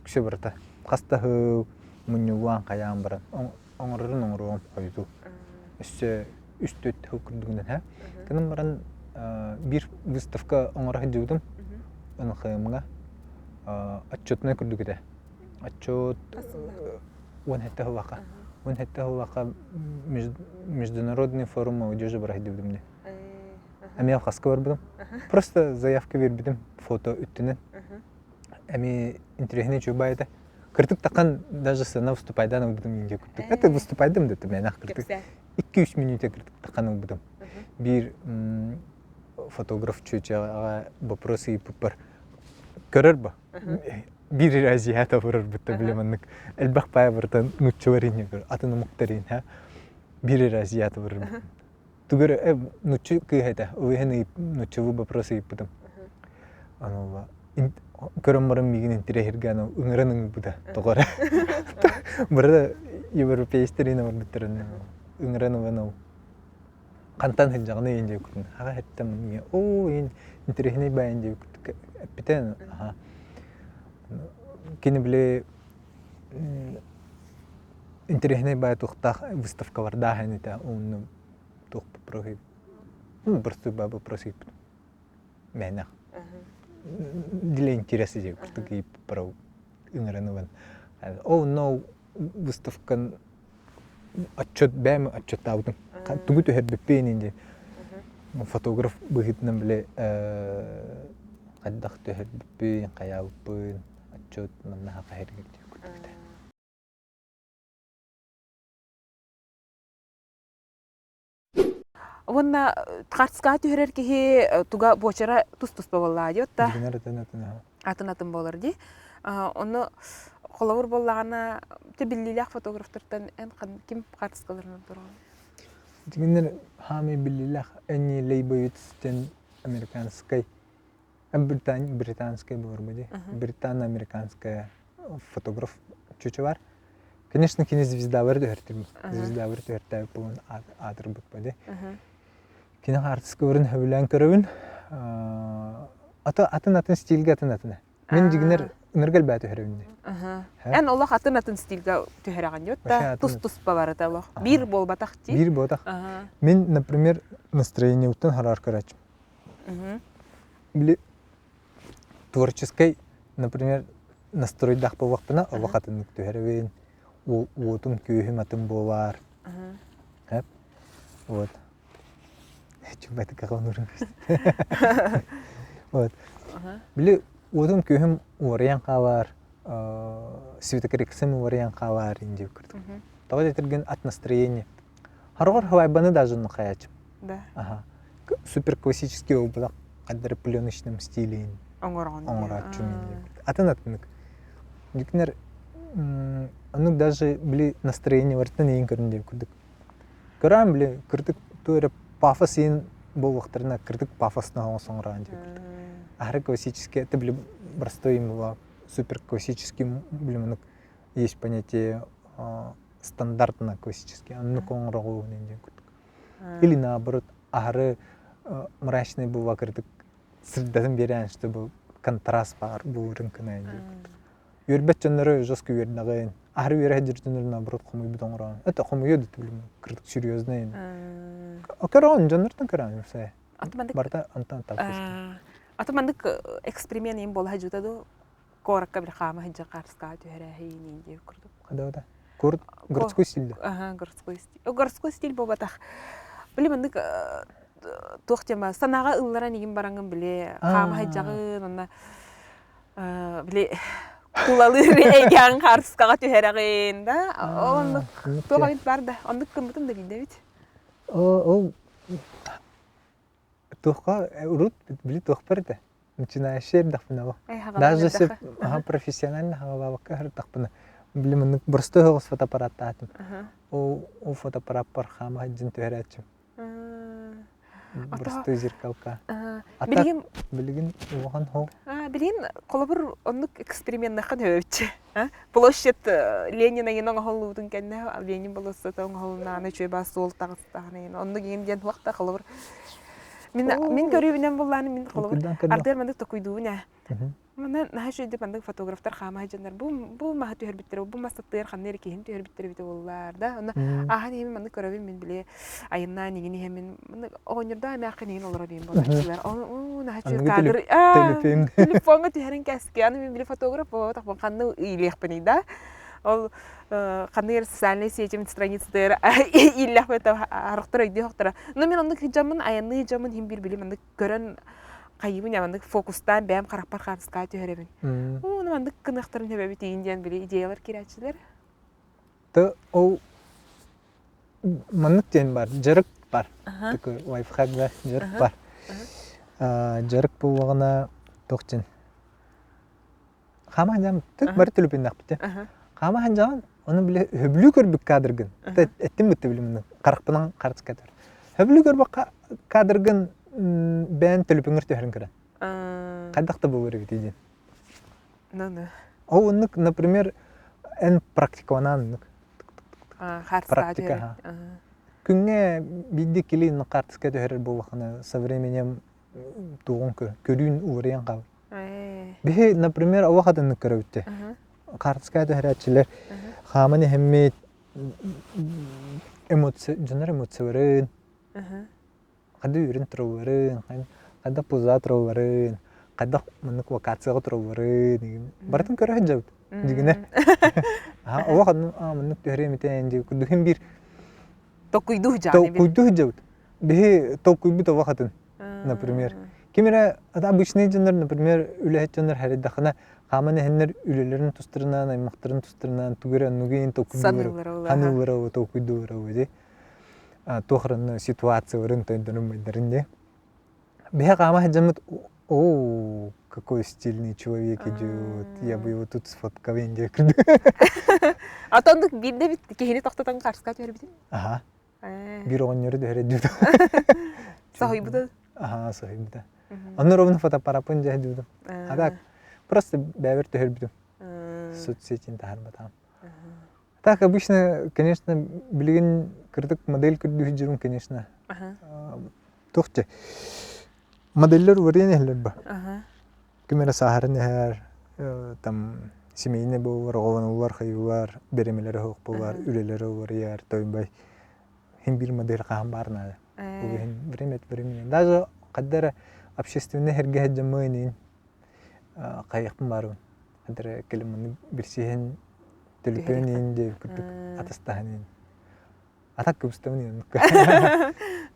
Үксэ барыта. Хас да сыл мунньуллаан хайаан баран оҥорорун оҥоруом хойутуу. Өссө үс төрт сыл курдугунан һэ. Гынан баран биир выставка оҥоро сылдьыбытым НХМ-ҥа отчетнай курдук этэ. Отчет 17 сыллаахха. 17 сыллаахха международный форум молодежи бара сылдьыбытым дии. Эмиэ хаска барбытым. Просто заявка биэрбитим фото үттүнэн. Эмиэ интэриэһинэй үчүгэй этэ. Кырдьык тахан даже сцена выступайдаан ылбытым индия курдук. Это выступайдым да мэнэх кырдьык. 2-3 мүнүүтэ кырдьык тахан ылбытым. Биир фотограф чүөчэҕэ вопрос ыйыппыппар көрөр ба биир азиат оборорбутта бile маннык элбэх паай барытын нууччалар инньэ атын омуктар ха биир азиат оборорбут тугу эрэ нуччу кыыһа этэ ол иһин нуччалыы вопрос ыйыппытым аны көрөн баран миигин интириэһиргээн ыҥыран ыҥырбыта тоҕо эрэ бары европейстар иһин олорбуттарын ыҥыран ылан ол хантан сылдьаҕыный иин диэбиккитин аҕа эттем оо иин интэриэһинэй баайын диэбиккит эппитэ аха кини били интэриэһинэй баай туохтаах выставкалардаах этэ уонна туох вопрос ну простой баа вопрос ыйыппытым мээнэх для интереса диэбит курдук ыйыппыппар ыҥыран ылан oh no выставкан отчет бэйэм отчеттаабытым тугу түһэрбиппин ини фотограф быһыытынан били хайдах түһэрбиппин хайаабыппын отчет манна хаһыргыр диэн курдук этэ Уонна хаартыскаҕа түһэрэр киһи туга буочара тус-туспа буоллаҕа дии отта. Дьигинэр атын атын Атын-атын буолар дии. Ону холобур буоллаҕына, биллиилээх фотографтартан эн ким хаартыскаларынан тураҕын? Дьигинэр хаамай биллиилээх Энни Лейбовиц диэн американскай британскай буолар дии. Британо-американская фотограф чучу бар. Конечно, кини звездалары түһэртим. Звездалары түһэртээбит буолан аатырбыт бади. Кини хаартыскаларын сөбүлээн көрөбүн. Аты атын-атын стильгэ атын-атына. Мин дьигинэр ынырга элбээ түһэрэбин дии. Эн олох атын-атын стильгэ түһэрэҕин дии да тус-туспа барыта олох. Биир буолбатах дии. Биир буолбатах. Мин, например, настроениебыттан хараар көрөөччүм. Били творческай, например, настройдаах буоллахпына, олох атыннык түһэрэбин, уотум, күүһүм атын буолар. Вот. Вот. Били уотум күүһүм уорайан хаалар, светокоррекциям уорайан хаалар диэн курдук. Тоҕо диэтэргин от настроения. Хароҕор хавайбаны даже нухаячым. Да. Ага. Супер классический образа хаддары пленочном стиле оҥорооччум. Атын атынык. Дикнер аны даже били настроение вартан иин көрүн диэн курдук. Көрөөн били кырдык ту эрэ пафос иин буолуохтарына кырдык пафосно оҥосоҥороон диэн курдук. Аһары классический это били простой была супер классический били маннык есть понятие стандартно классический оннук оҥороҕуун диэн курдук. Или наоборот аһары мрачный була кырдык сырдатын биэрэн чтобы контраст баар буурун кынайын диэн курдук. Үөрбэт дьоннору жестко үөрнэҕин, аһары үөрэ сылдьар дьоннору наоборот хомуйбут оҥороон. Это хомуйуо да түбүлүм кырдык серьезный. Көрөҕүн дьоннортон көрөҕүн все. Барыта онтон талкыстым. Аты маннык эксперимент им буола сылдьыбыта дуу? Куоракка били хаама сылдьан хаартыскаҕа түһэрээһин диэн курдук. Да, да. Городской стиль да. Ага, городской стиль. Городской стиль буолбатах. Били маннык туох тема санааҕа ылларан игин бараҥын били хаама сылдьаҕын онно били тулалыыр эйгэҕин хаартыскаҕа түһэрэҕин да ол оннук туох эбит бар да оннук гыммытым да биирдэ эбит ол туохха урут били туохпар этэ начинающий эрдэхпинэ ол даже если профессионально хаҕалаабакка сырыттахпына били маннык простой соҕус фотоаппараттаатым ол ол фотоаппараппар хаама сылдьан түһэрээччим Простой зеркалка. А Билигин билигин улахан хол. Билигин холобур оннук эксперименнахха төбөбүччэ. Площадь Ленина иин оҥоһуллубутун кэннэ Ленин болуоссата оҥоһулуннаҕына үчүгэй баас суол таҕыстаҕына оннук иин диэн туох да холобур мин мин көрүүбүнэн буллааны мин холобур ардыар маннык токуйдуубун ээ Манна наһаа үчүгэйдик маннык фотографтар хаама сылдьаннар бу бу маһы түһэрбиттэрэ, бу мас аттыгар ханна эрэ киһини түһэрбиттэр эбитэ буоллар да. Онно ааһан иһэмин маннык көрөбүн мин били айаннаан иҥин иһэмин маннык оҕонньордоох эмээххин иҥин олорор иһин буолааччылар. Оо наһаа үчүгэй кадр телефоҥҥа түһэрин кэски. Аны мин били фотограф буолбатахпын ханна иилиэхпиний да. Ол ханна эрэ социальнай сетим страницатыгар ииллэхпин харахтар өйдүөхтэрэ. Но мин оннук дьоммун айанныы дьоммун иһин биир били маннык көрөн хайыыбын маннык фокустаан бэйэм харахпар хаамыскаҕа түһэрэбин. Уу, маннык гыныахтарын сөбөбүт иин диэн били идеялар киирээччилэр. Ты ол маннык диэн бар, дьарык бар. Такой лайфхак да, дьарык бар. Дьарык буоллаҕына туох диэн Хаама сылдьан түк бары түлүпүннэхпит. Хаама сылдьаҕын, ону били хөбүлүү көрбүт кадргын, эттим бытты били муну харахпынан харыска этэр. Хөбүлүү көрбөх кадргын бэйэн төлөпүҥҥэр түһэрин көрөн. Хайдах да буолар эбит диэн. Ну-ну. Ол оннук, например, эн практикаланаан оннук. Практика. Күҥҥэ биирдэ килин хаартыска түһэрэр буоллаххына со временем туоҕун көрүүн уларыйан хаалар. Биһи, например, олох атыннык көрөбүт Хаартыскаҕа түһэрээччилэр хааман иһэммит эмоция, дьоннор эмоцияларын, хайдах үөрэн туралларын, хайдах пуза туралларын, хайдах маннык локацияҕа туралларын барытын көрө сылдьабыт дьигинэ. Олох маннык түһэриэм этэ дии курдук биир Толкуйдуу сылдьаҕын Толкуйдуу сылдьабыт. Биһи толкуйбут олох атын, например. Ким эрэ обычный дьоннор, например, үлэһит дьоннор харайдахына хааман иһэннэр үлэлэрин тустарынан, аймахтарын тустарынан тугу эрэ оннугу иһин толкуйдуулар, ханыылара толкуйдуулар дии. Туох эрэ ситуацияларын тойдорун-майдарын дии. Биһи хаама сылдьаммыт о, какой стильный человек идет, я бы его тут сфоткал диэн курдук. А то оннук биирдэ эбит киһини тохтотон харска түһэрбитин. Аха. Биир оҕонньору түһэрэ дьууту. Соһуйбута. Аха, соһуйбута. Онно ровно фотоаппараппын дьэ дьуутум. А так просто бэйэбэр түһэрбитим. Соцсетин таһарбатаҕым. Так обычно, конечно, билигин кырдык модель көрдүү сылдьарым, конечно. Туох дьэ моделлэр уларыйан иһэллэр ба. Ким эрэ сааһыран иһэр, там семейный буолар, оҕолонуллар, хайыылар, бэримэлэрэ суох буолар, үлэлэрэ уларыйар, тойбай. Хин биир модель хаһан баар наада. Ол иһин время от времени. Даже хадда эрэ общественный сиргэ сылдьаммын иин хайыахпын баарбын. Хадда эрэ кэлин маннык билсиһэн төлөпүөн иин диэбит курдук атастаһан иин. А так кыбыстабын иин оннукка.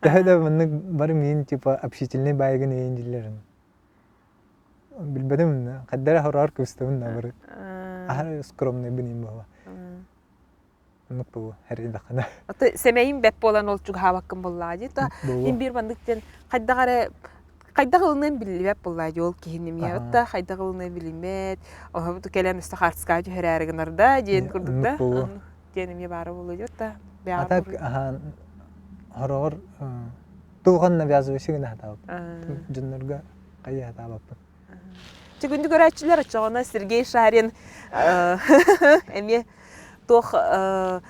Төһө да маннык бары миин типа общительный баайгын иин дииллэрин. Билбэтим хайда эрэ хороор кыбыстабын да бары. Аһара скромныйбын иин буола. Оннук буолуо эрийдэххинэ. Аты сэмэйим бэт буолан ол чугаһаабаккын буоллаҕа дии. То мин биир маннык диэн хайдах эрэ хайдах ылыныан биллибэт буоллаа дии ол киһини эмиэ да хайдах ылыныан билиммэт оһобут кэлэн өссө хаартыскаҕа түһэрээри гынар да диэн курдук да диэн эмиэ баара буолуо дии да А так хороҕор туохан навязывайся гына сатаабаппын дьоннорго хайа сатаабаппын Күндү көрөөччүлэр оччоҕуна Сергей Шарин эмиэ туох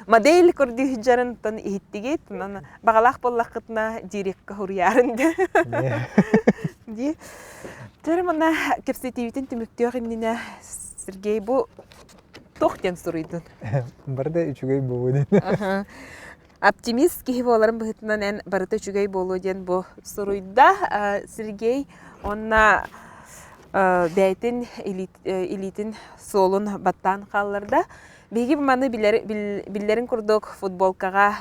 модель көрдүү сылдьарын иһиттигит. Онон баҕалаах буоллаххытына дирекка суруйаарын дии. Дьэ манна кэпсэтиибитин түмүктүөх иннинэ Сергей бу туох диэн суруйдун? Бары да үчүгэй буолуо диэн. Оптимист киһи буоларын быһыытынан эн барыта үчүгэй буолуо диэн бу суруйда Сергей уонна бэйэтин илиитин суолун баттаан хаалларда. Биһиги маны биллэрин курдук футболкаҕа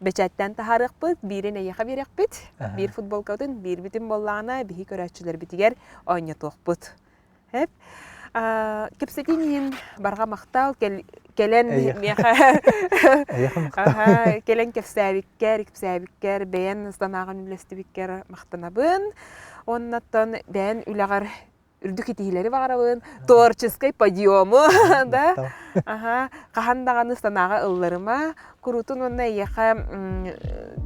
бэчээттээн таһаарыахпыт, биирин эйиэхэ биэриэхпит, биир футболкабытын биирбитин буоллаҕына биһи көрөөччүлэрбитигэр оонньотуохпут. Эп. Кэпсэтиин иһин барҕа махтал кэлэн миэхэ кэлэн кэпсээбиккэр, кэпсээбиккэр, бэйэн санааҕын үллэстибиккэр махтанабын. Оннаттан бэйэн үлэҕэр үрдүк итиилэри баҕарабын, творческий подъему, да? Аха, хаһан даҕаны санааҕа ылларыма, куруутун уонна эйиэхэ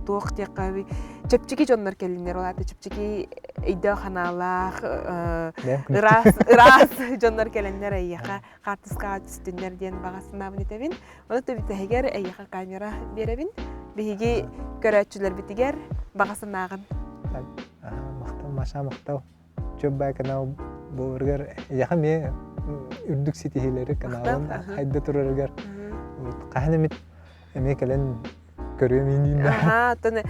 туох диэххэ чэпчэки дьоннор кэллиннэр ол аата чэпчэки өйдөөх санаалаах ыраас ыраас дьоннор кэлэннэр эйиэхэ хаартыскаҕа түстүннэр диэн баҕа санаабын этэбин ону бүтэһигэр эйиэхэ камера биэрэбин биһиги көрөөччүлэрбитигэр баҕа санааҕын махтал Маша махтал Чөббай канал буоларыгар эйиэхэ эмиэ үрдүк ситиһиилэри каналын хайда турарыгар хаһан эмит эмиэ кэлэн көрүөм иниин Аха, оттон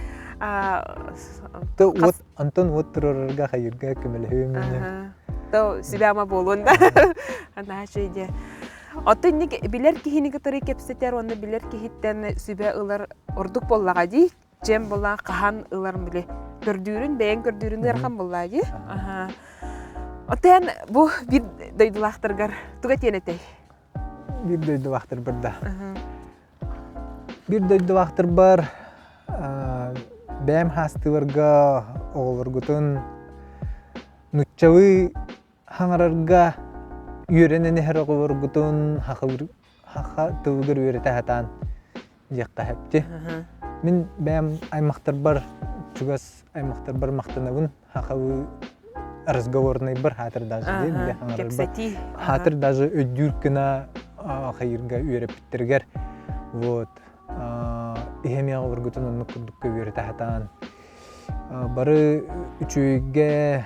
уот Антон уот турарарга хайырга көмөлөһүөм иниин То сүбэ-ама буолуон да. Наһаа үчүгэй диэ. Оттон инник билэр киһини кытары кэпсэтэр уонна билэр киһиттэн сүбэ ылар ордук буоллаҕа дии. Дьиэм буоллаан хаһан ыларым били көрдүүрүн бэйэҥ көрдүүрүн ыарахан буоллаа дии. Аха. Оттон бу биир дойдулаахтаргар туга этиэн этэй? Биир дойдулаахтарбар да. Биир дойдулаахтарбар бэйэм хаастыыларга оҕолоргутун нуччалыы хаҥарарга үөрэнэн иһэр оҕолоргутун хаха тылыгар үөрэтэ сатаан диэххэ сөп Мин бэйэм аймахтарбар чугас аймахтарбар махтанабын хахалыы разговорнайбар хаатыр даже бile хаҥарарбар хаатыр даже өйдүүр гына хайырга үөрэппиттэригэр вот иһэм оҕолоргутун оннук курдукка үөрэтэ сатаан бары үчүгэйгэ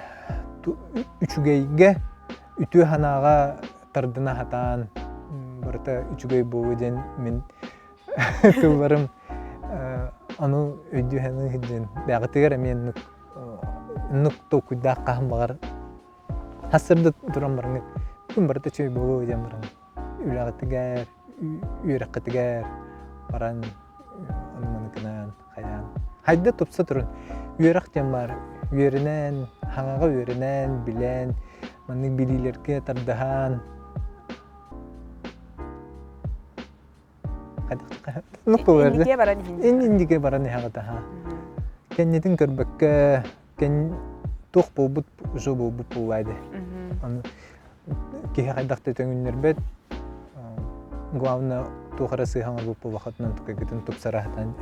үчүгэйгэ үтүө санааҕа тардына сатаан барыта үчүгэй буолуо диэн мин тылларым ону өйдүү саныы сылдьан бэҕэтигэр эмиэ оннук оннук толкуйдаах хаһан баҕар сарсыарда туран бараҥҥыт күн барыта үчүгэй буолуо диэн баран үлэҕитигэр үөрэххитигэр баран ону маны гынан хайаан хайда тупса турун үөрэх диэн баар үөрэнэн хаҥаҕа үөрэнэн билэн маннык билиилэргэ тардыһан. Ну, Инникигэ баран иһин. Инникигэ баран иһэҕит аха. Кэннитин көрбөккө, кэн туох буолбут уже буолбут буоллаайды. Аны киһи хайдах да төҥүннэрбэт. Главное, туох эрэ сыыһа оҥорбут буолбахытынан тукайгытын тупсара сатаан.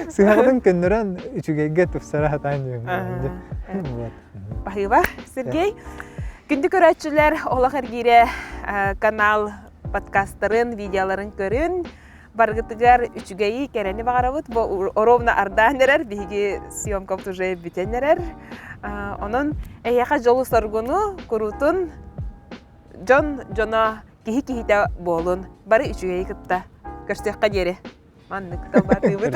Сыыһаҕытын көннөрөн үчүгэйгэ тупсара сатаан диэн. Вот. Баһыыба, Сергей. Күндү көрөөччүлэр, Олох эргиирэ канал подкасттарын, видеоларын көрүн. Барыгытыгар үчүгэйи, кэрэни баҕарабыт. Бу ровно ардаан эрэр, биһиги съемкабыт уже бүтэн эрэр. Онон эһиэхэ дьолу-соргуну, куруутун дьон дьоно киһи киһитэ буолун. Бары үчүгэйи кытта көрсүөххэ диэри. Маннык талбаатыыбыт.